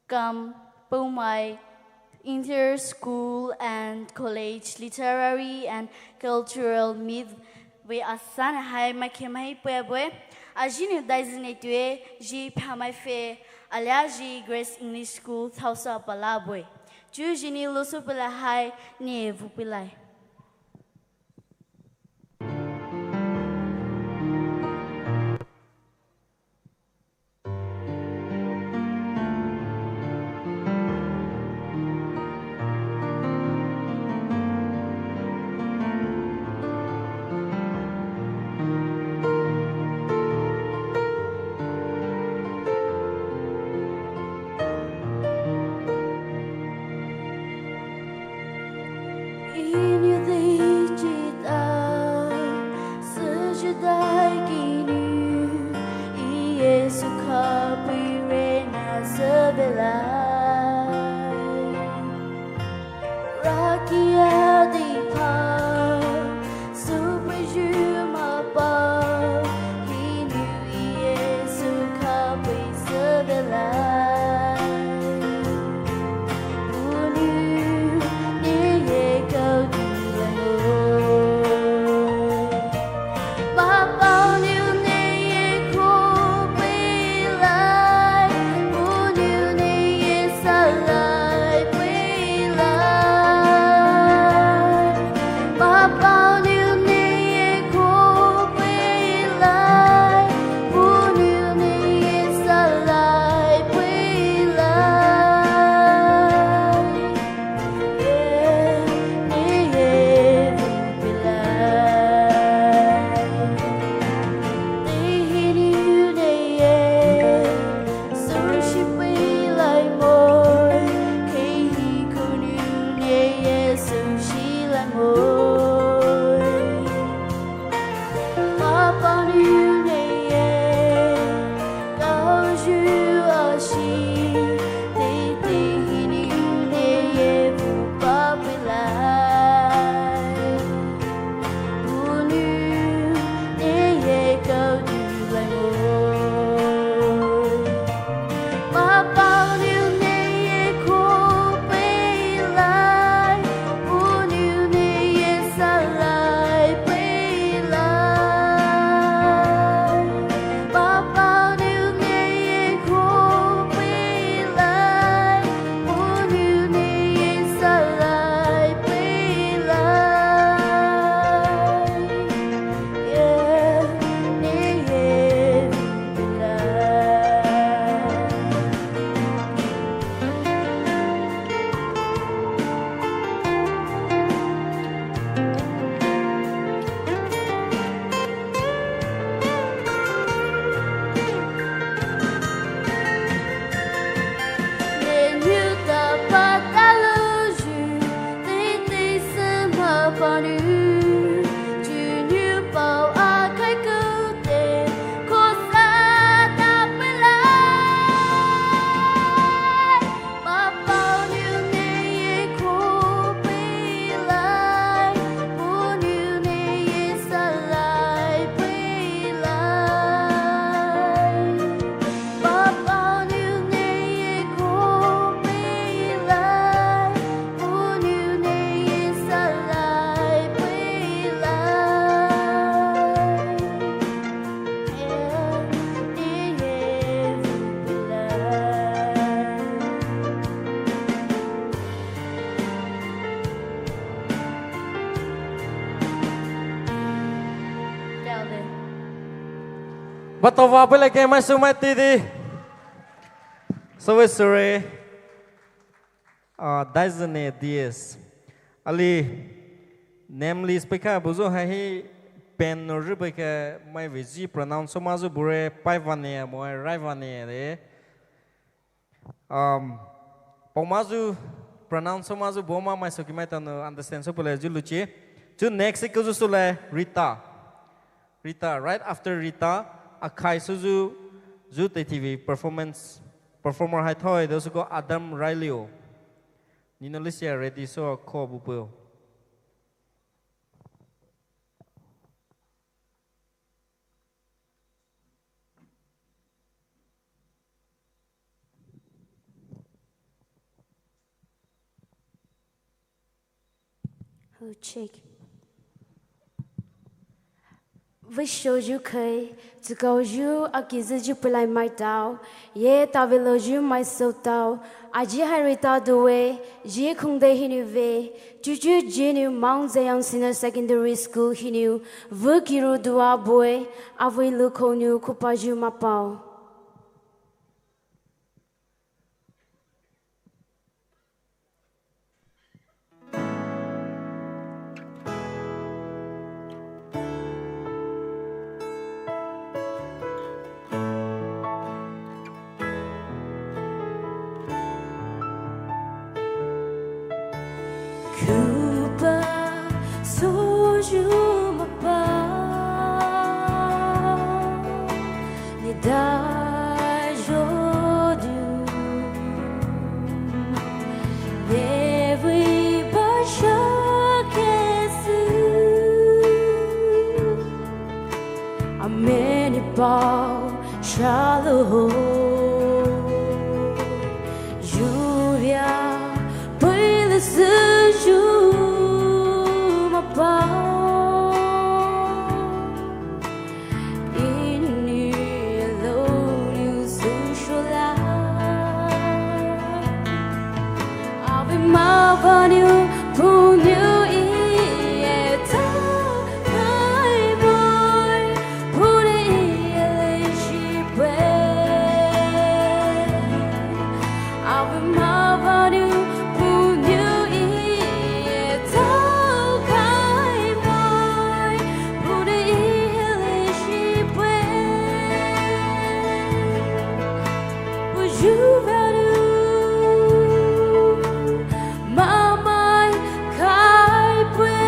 cum Poumai Inter-School and College Literary and Cultural Meet vei asan hai makhe mai pwe bwe. Aji ni Daizene tue ji phamai fe alia ji Grace English School thausa pala bwe. Ju ji ni lusu pala hai ni vu pilai. Inu di jita, sejidai kinu, i Yesu kapire na sevelai. Rakia di pa, suprejuma pa, inu i Yesu kapire sevelai. Patava pele ke mai su mai tidi. Sove sure. Ah, Daizene D S. Ali name list pekha buzo hai hi pen no ri pekha mai veji pronounce so mazu bure pai vane mo rai vane de. Um, pau mazu pronounce so mazu bo ma mai so ki mai tanu understand so pele ju luchi. Ju next ke ju so le Rita. Rita, right after Rita, akhai suzu, zu te T V performance, performer hai thoi, do suko Adam Railio. Nino Lisia ready so ko bupu. Hello, check. Vei shoyu khei, tsukau yu, akizu yu pelai mai tau, ye tavelo yu mai so tau, aji hai Rita duwe, ji khungde hinu ve, juju jinu Mount Zion Senior Secondary School hinu, vu kiru dua bue, avei lukho nu kupa yu mapao. Kupa soju mapa. Nida jodu nevi basha kesu. Ameni pau shalo. Juvia pele seju mapa. Ini alone you sushola. Ave mavanu punu ieta kai mai punu iele shipe. Ave mavanu punu ieta kai mai punu iele shipe. Pujuvanu mamai kai pwe.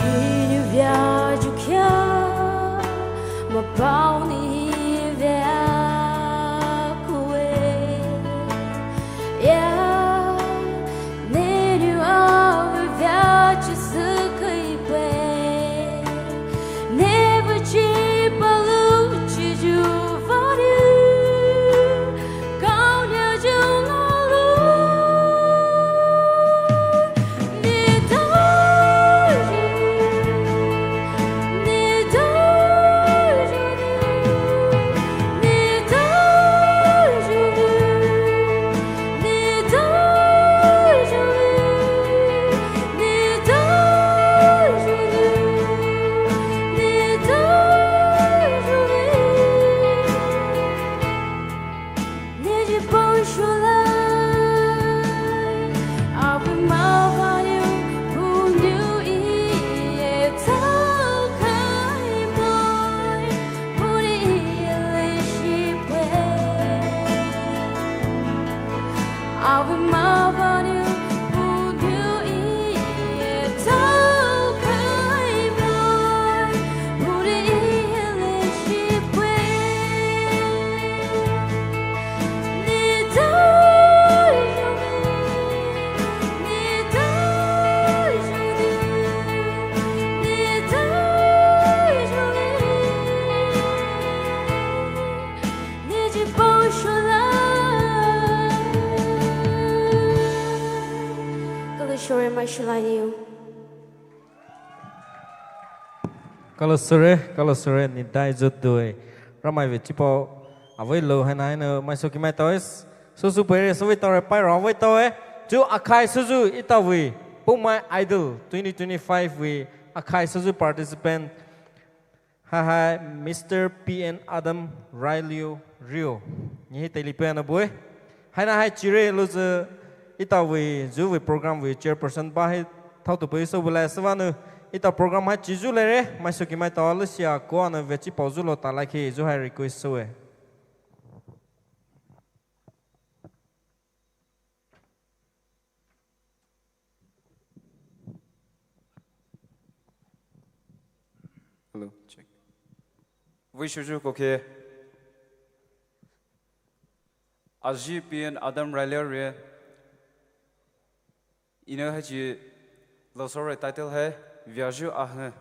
Inu via jukia, mapau ni via kue. Yeah, nenu au via chisukai pwe. Never cheap a luchi juvani. Kaunya jungolu. Nidaji, nidaji, nidaji, nidaji, nidaji, nidaji. Neji pon shulai, awi mavanu punu iye tau kai mai, punu iye le shipwe. Awi mavanu punu iye tau kai mai, punu iye le shipwe. Kalo shore mai shulai niu. Kalo sure, kalo sure, ni dai zut due. Ramai vei chipao avei lo haina haina mai soki mai tao es. Susu pere suvei tao re pai ro avei tao e. Chu akhai suzu itavei. Poumai Idol twenty twenty-five vei akhai suzu participant. Hai hai Mister P N Adam Railio Rio. Ni hi teli pe na bue. Haina hai chire luzu itavei zuvei program vei chairperson ba hai thao tu pei so bula suvanu. Ita program hai chizu lere, mai soki mai tao lusia ko anu vei chipao zulo talaki zu hai request sue. Hello, check. Vei shuju koke. Aji P N Adam Railio re. Ina haji losore title hai Viaju Ahe.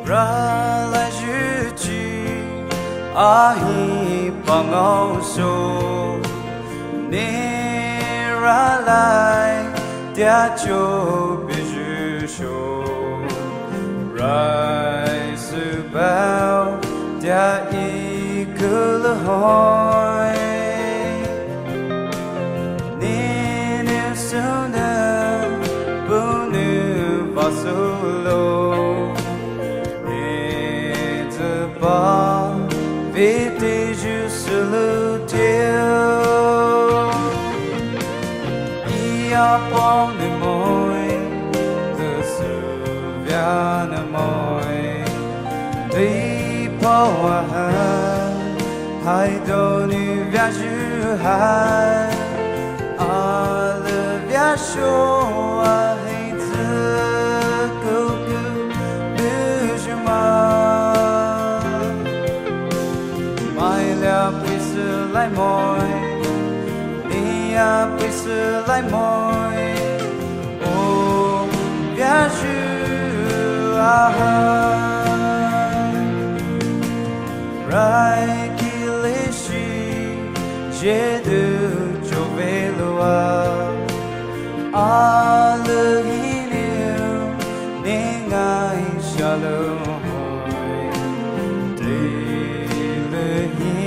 Ralai juchi ahi pangao so, ne ralai tia cho biju so, rai su bao tia i kulu hoi. Ninu sunu bunu vasulo. Nitsuba viti ju sulu tiu. Ia pau ni moi, tusu via ni moi. Di pau aha, hai do ni via ju hai. Ala via sho a hei tsu kuku bujuma. Mai lia pui su lai moi, nia pui su lai moi. O via ju aha. Rai ki le shi je du jo ve lua. A le hi niu ni ngai sha lu hoi. Te le hi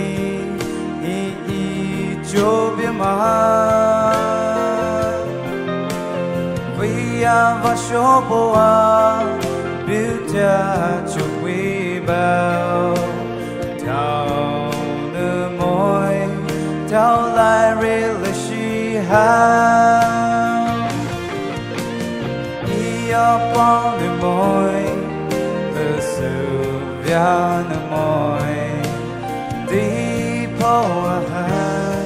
i i jo ve ma. Via va sho bo a, bu tia cho vei bao. Tao nu moi, tao lai re le shi ha. Ia pau nu moi, le su via nu moi. Di pau a hai,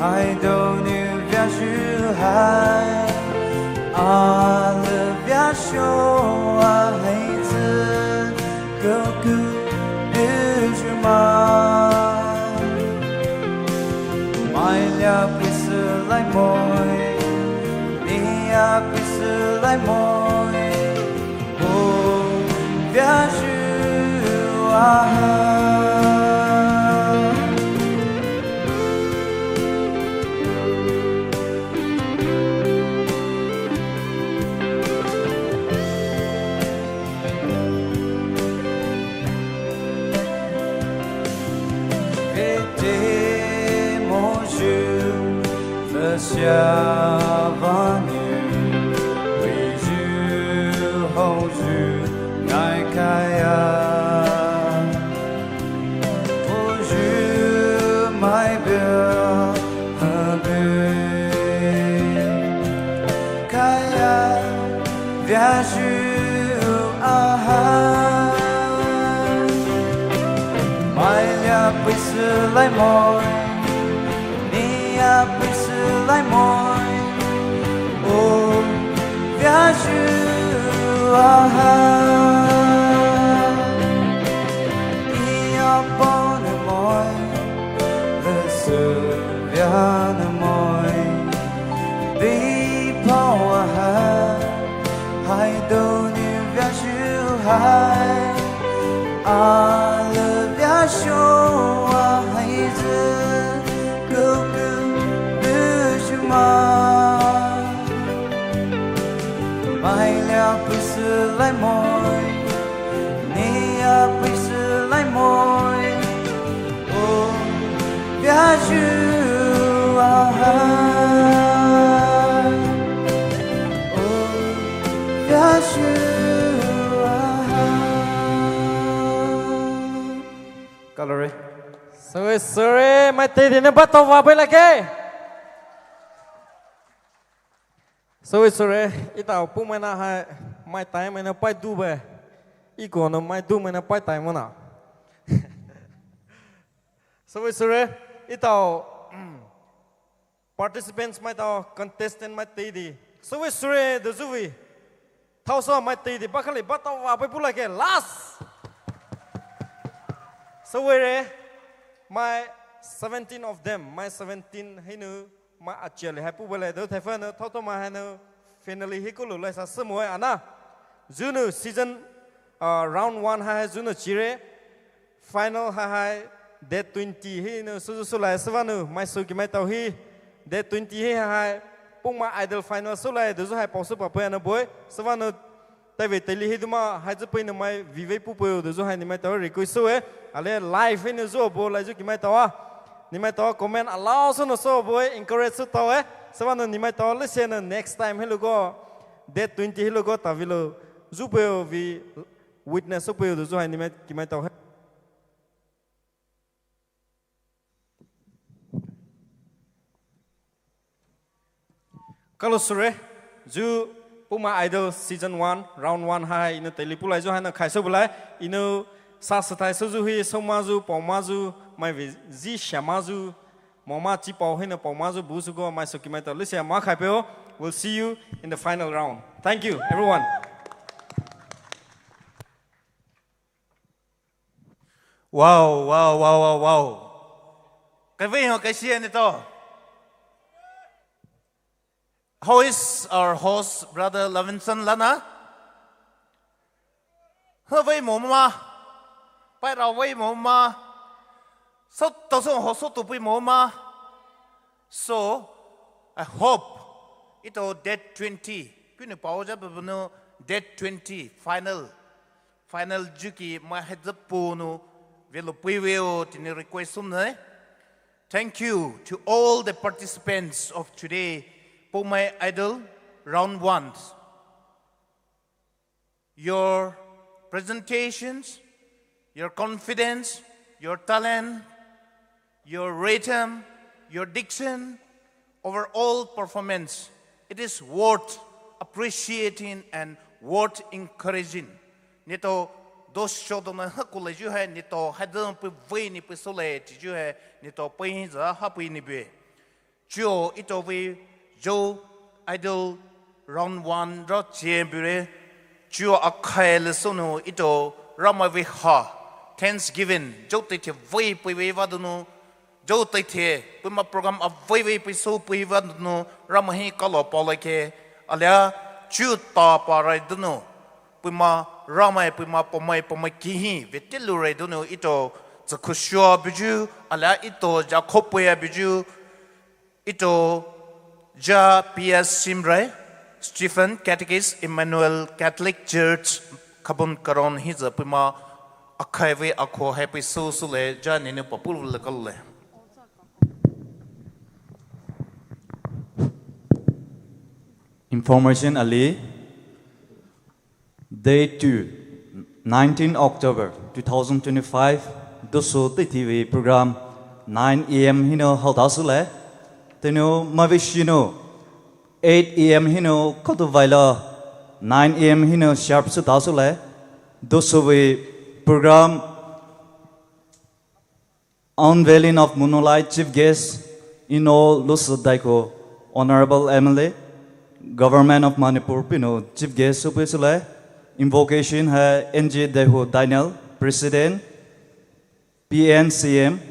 hai do nu via ju hai. A le via sho a hai tsu kuku bujuma. Mai lia pui su lai moi, nia pui su lai moi. O via ju aha. Vete mo ju, le sia va nu, vei ju hou ju, ngai kai a. Vei ju mai bia ha bia. Kaya via ju aha. Mai lia pui su lai moi. Nia pui su lai moi. O via ju aha. Ia pau nu moi. Le su via nu moi. Di pau aha. Alübya shoa haize kuku dujuma. Mailia pusu lai moi, nia pusu lai moi. O viajua ha. O viajua ha. Kalore. Sorry, sorry, mai tei di ne ba tau va bai lake. Sorry, sorry, itau pu mai na hai, mai tai mai na pai du bai. Iko no mai du mai na pai tai mo na. Sorry, sorry, itau participants mai tau, contestant mai tei di. Sorry, sorry, de zui. Thau so mai tei di, ba khali ba tau va bai pu lake last. Sorry re, mai seventeen of them, mai seventeen hinu, mai achia le hai pu bale do thai fa no, thau to mai hai no, finally hi kulu lai sa semu ai ana. Zunu season, uh, round one hai zunu chire. Final hai hai date twenty hi no suzu sulai suvanu mai su ki mai tau hi. Date twenty hi hai hai. Pungma Idol final sulai duzu hai pau su pa pui ana boy. Suvanu taive teli hi duma hai zu pui no mai vive pu pui duzu hai ni mai tau request su e. Ale live hi no zu bo lai zu ki mai tau a. Ni mai tau comment allow su no so boy encourage su tau e. Suvanu ni mai tau le se no next time hi lugo. Date twenty hi lugo ta vi lo. Zu pui vi witness su pui duzu hai ni mai ki mai tau he. Kalo sure, zu Puma Idol season one, round one hai, inu teli pulai zu hai na khai so bulai, inu sa satai so zu hi, so ma zu, pau ma zu, mai vi zi sha ma zu, mo ma chi pau hi na pau ma zu, bu su go, mai so ki mai tau, lisia ma khai peo. We'll see you in the final round. Thank you, everyone. Wow, wow, wow, wow, wow. Kavei ho kaisi ani to. How is our host, Brother Levinson Lana? Havei mo ma. Pai ra vei mo ma. So to so ho so to pui mo ma. So, I hope ito date twenty. Kuni pao ja bebenu date twenty final. Final juki ma head the punu velo puiveo tini request sumne. Thank you to all the participants of today Puma Idol round one. Your presentations, your confidence, your talent, your rhythm, your diction, overall performance, it is worth appreciating and worth encouraging. Nito dos shodona hakula ju hai, nito hadon pu vei ni pu sole ti ju hai, nito pu za ha pu ni be. Chuo ito vei Joe Idol round one ro chie bure. Chuo akhai le sono ito rama vei ha. Thanksgiving, Joe te te vei pu vei va dono. Joe tai the, puima program a vei vei pui so pui va nu, rama hi kalo pao lai ke, alia chu ta pa rai dunu, puima ramai, puima pomai, pomai ki hi, vetilu rai dunu ito, tsakushua biju, alia ito, ja khopwe biju, ito, ja P S Simrai, Stephen, Catechist, Emmanuel Catholic Church, Kabun Karon hi za puima, akhai vei akho hai pui so so le, ja ninu papul le kal le. Information ali. Day two, nineteen October two thousand twenty-five, doso tei T V program nine A M hino hao ta su le. Tenu mavi shino eight A M hino koto vaila nine A M hino sharp su ta su le. Doso vei program Unveiling of Monolith, Chief Guest, Ino Lusu Daiko, Honorable M L A, Government of Manipur, Pino, Chief Guest, Supi Sule, Invocation, ha, N G Dehu Daniel, President, P N C M,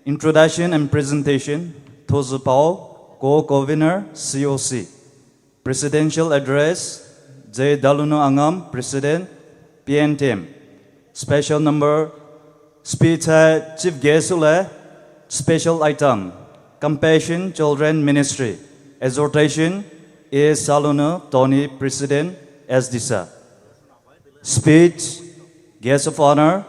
Introduction and Presentation, Thozu Pao, Co-Convener, C O C, Presidential Address, J Daluno Angam, President, P N team. Special number, speech hai chief guest le, special item, Compassion Children Ministry, exhortation, A Salono Tony, President, S D S A. Speech, guest of honor,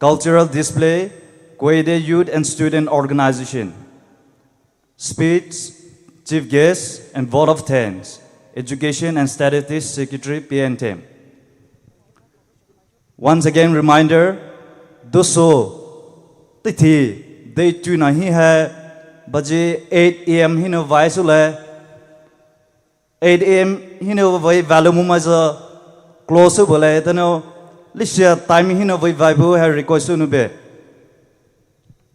cultural display, Koide Youth and Student Organization. Speech, chief guest, and vote of thanks, Education and Statistics Secretary, P N team. Once again, reminder, doso, tithi, date two na hi hai, baji eight A M hinou vai sule, eight A M hinou vai valo mumai sa close bole, tano, lisia time hinou vai vaibu hai request nu be.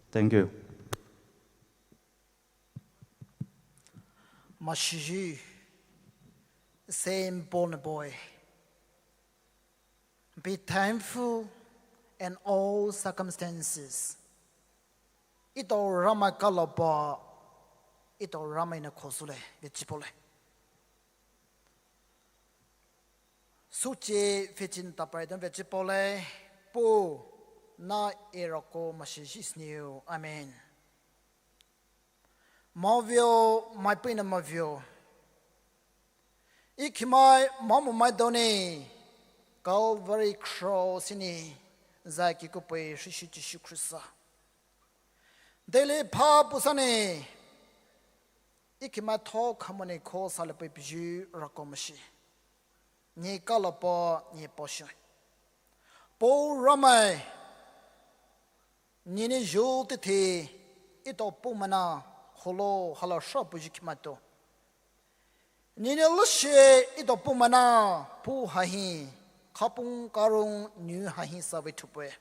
Thank you. Mashiyu, Saint Paul boy. Be thankful in all circumstances. Ito Ramai kalopa, ito Ramai na khosule, vechipole. Suche fechin tapai don vechipole, po na erako mashi jisniu. Amen. Mavio, mai pina mavio. Ikhimai, mamu mai doni, Calvary Cross ni, zai kikupui shishi Jisu Khrista. Dele pa pusani, ikhimai tho khamani kho sale pui piju rakomashi. Ni kalopo, ni poshi. Po Ramai, ni ni ju titi, ito pumana, holo hala sha puji kimato. Ni ni lushi, ito pumana, pu hahi, kapung karung, nu hahi sawe tupwe.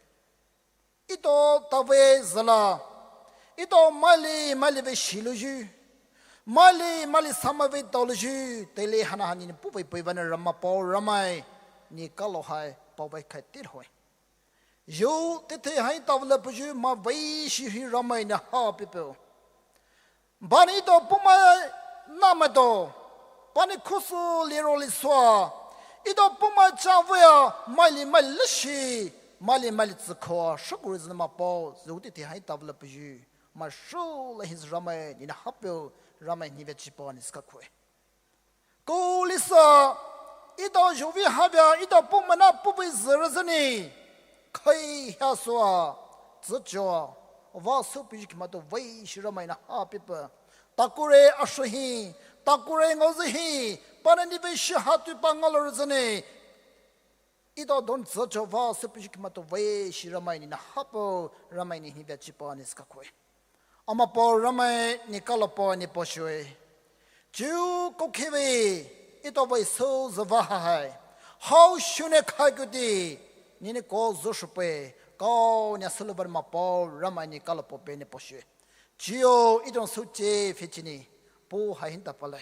Ito tawe zala. Ito mali mali ve shiluju. Mali mali sama ve taoluju. Tele hana hani ni puwe puwe vana Ramai po Ramai. Ni kalo hai pawe kai tir hoi. Yu tete hai tavla puju ma vei shi hi Ramai na ha pipo. Bani ito pumai namato, bani khusu liro liswa, ito pumai chawea, maili maili lishi, maili maili tsikhoa, shukuri zina mapo, zuti ti hai tavla puyu, ma shu la his Ramai, ni na hapyo, Ramai ni vechipa ni skakwe. Kulisa, ito juvi havya, ito pumana puvi zirazani, kai haswa, zicho, va supi kimato vei shi Ramai na hapipa. Takure ashuhi, takure ngozihi, panani vei shi hatu pa ngalorazani. Ito don zicho va supi kimato vei shi Ramai ni na hapo, Ramai ni hi vechipa ni skakwe. Amapo Ramai ni kalopo ni poshue. Jiu kokhiwe, ito vei so zava hai. Hau shune khai kuti, ni ni ko zo shupe, kau ni asulubar mapo Ramai ni kalopo pe ni poshue. Jiu ito suche fichini, pu hai hinta pale.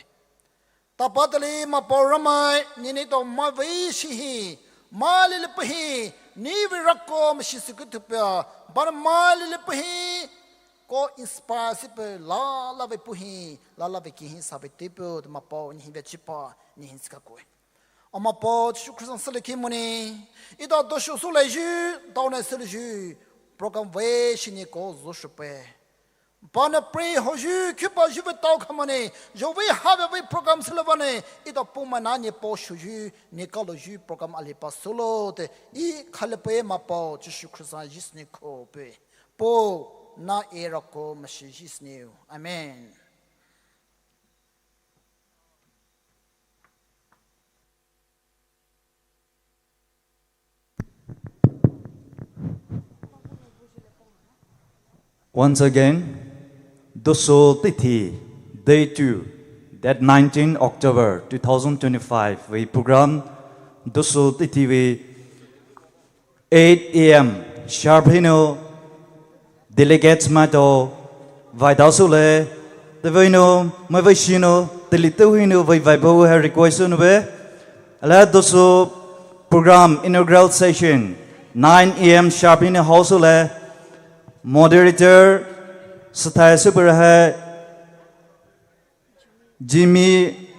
Tapatali mapo Ramai, ni ni to ma vei shihi, ma lili pahi, ni vei rako ma shi sikutupya, bar ma lili pahi, ko inspire sipe, la la vei puhi, la la vei kihi sa vei tipu, mapo ni hi vechipa, ni hi sikakwe. Amapo Jisu Khrista sele kimuni, ito doshu sule ju, daune sele ju, program vei shini ko zo shupe. Bana pray hoju, kipa juve tau khamane, juve have ve program selavane, ito pumana ni po shuju, ni kalo ju program alipa solo te, i khalepe mapo, Jisu Khrista jisni ko pe. Po, na erako mashi jisni. Amen. Once again, Doso Tithi, day two, that nineteen October two thousand twenty-five, vei program, Doso Tithi vei eight A M sharp hinou, delegates maito, vaidao sule, tevei nou, mevei shinou, telitou hinou, vei vaibo hai request nou be. Ala Doso program inaugural session, nine A M sharp hinou hao sule, moderator, sathai super hai, Jimmy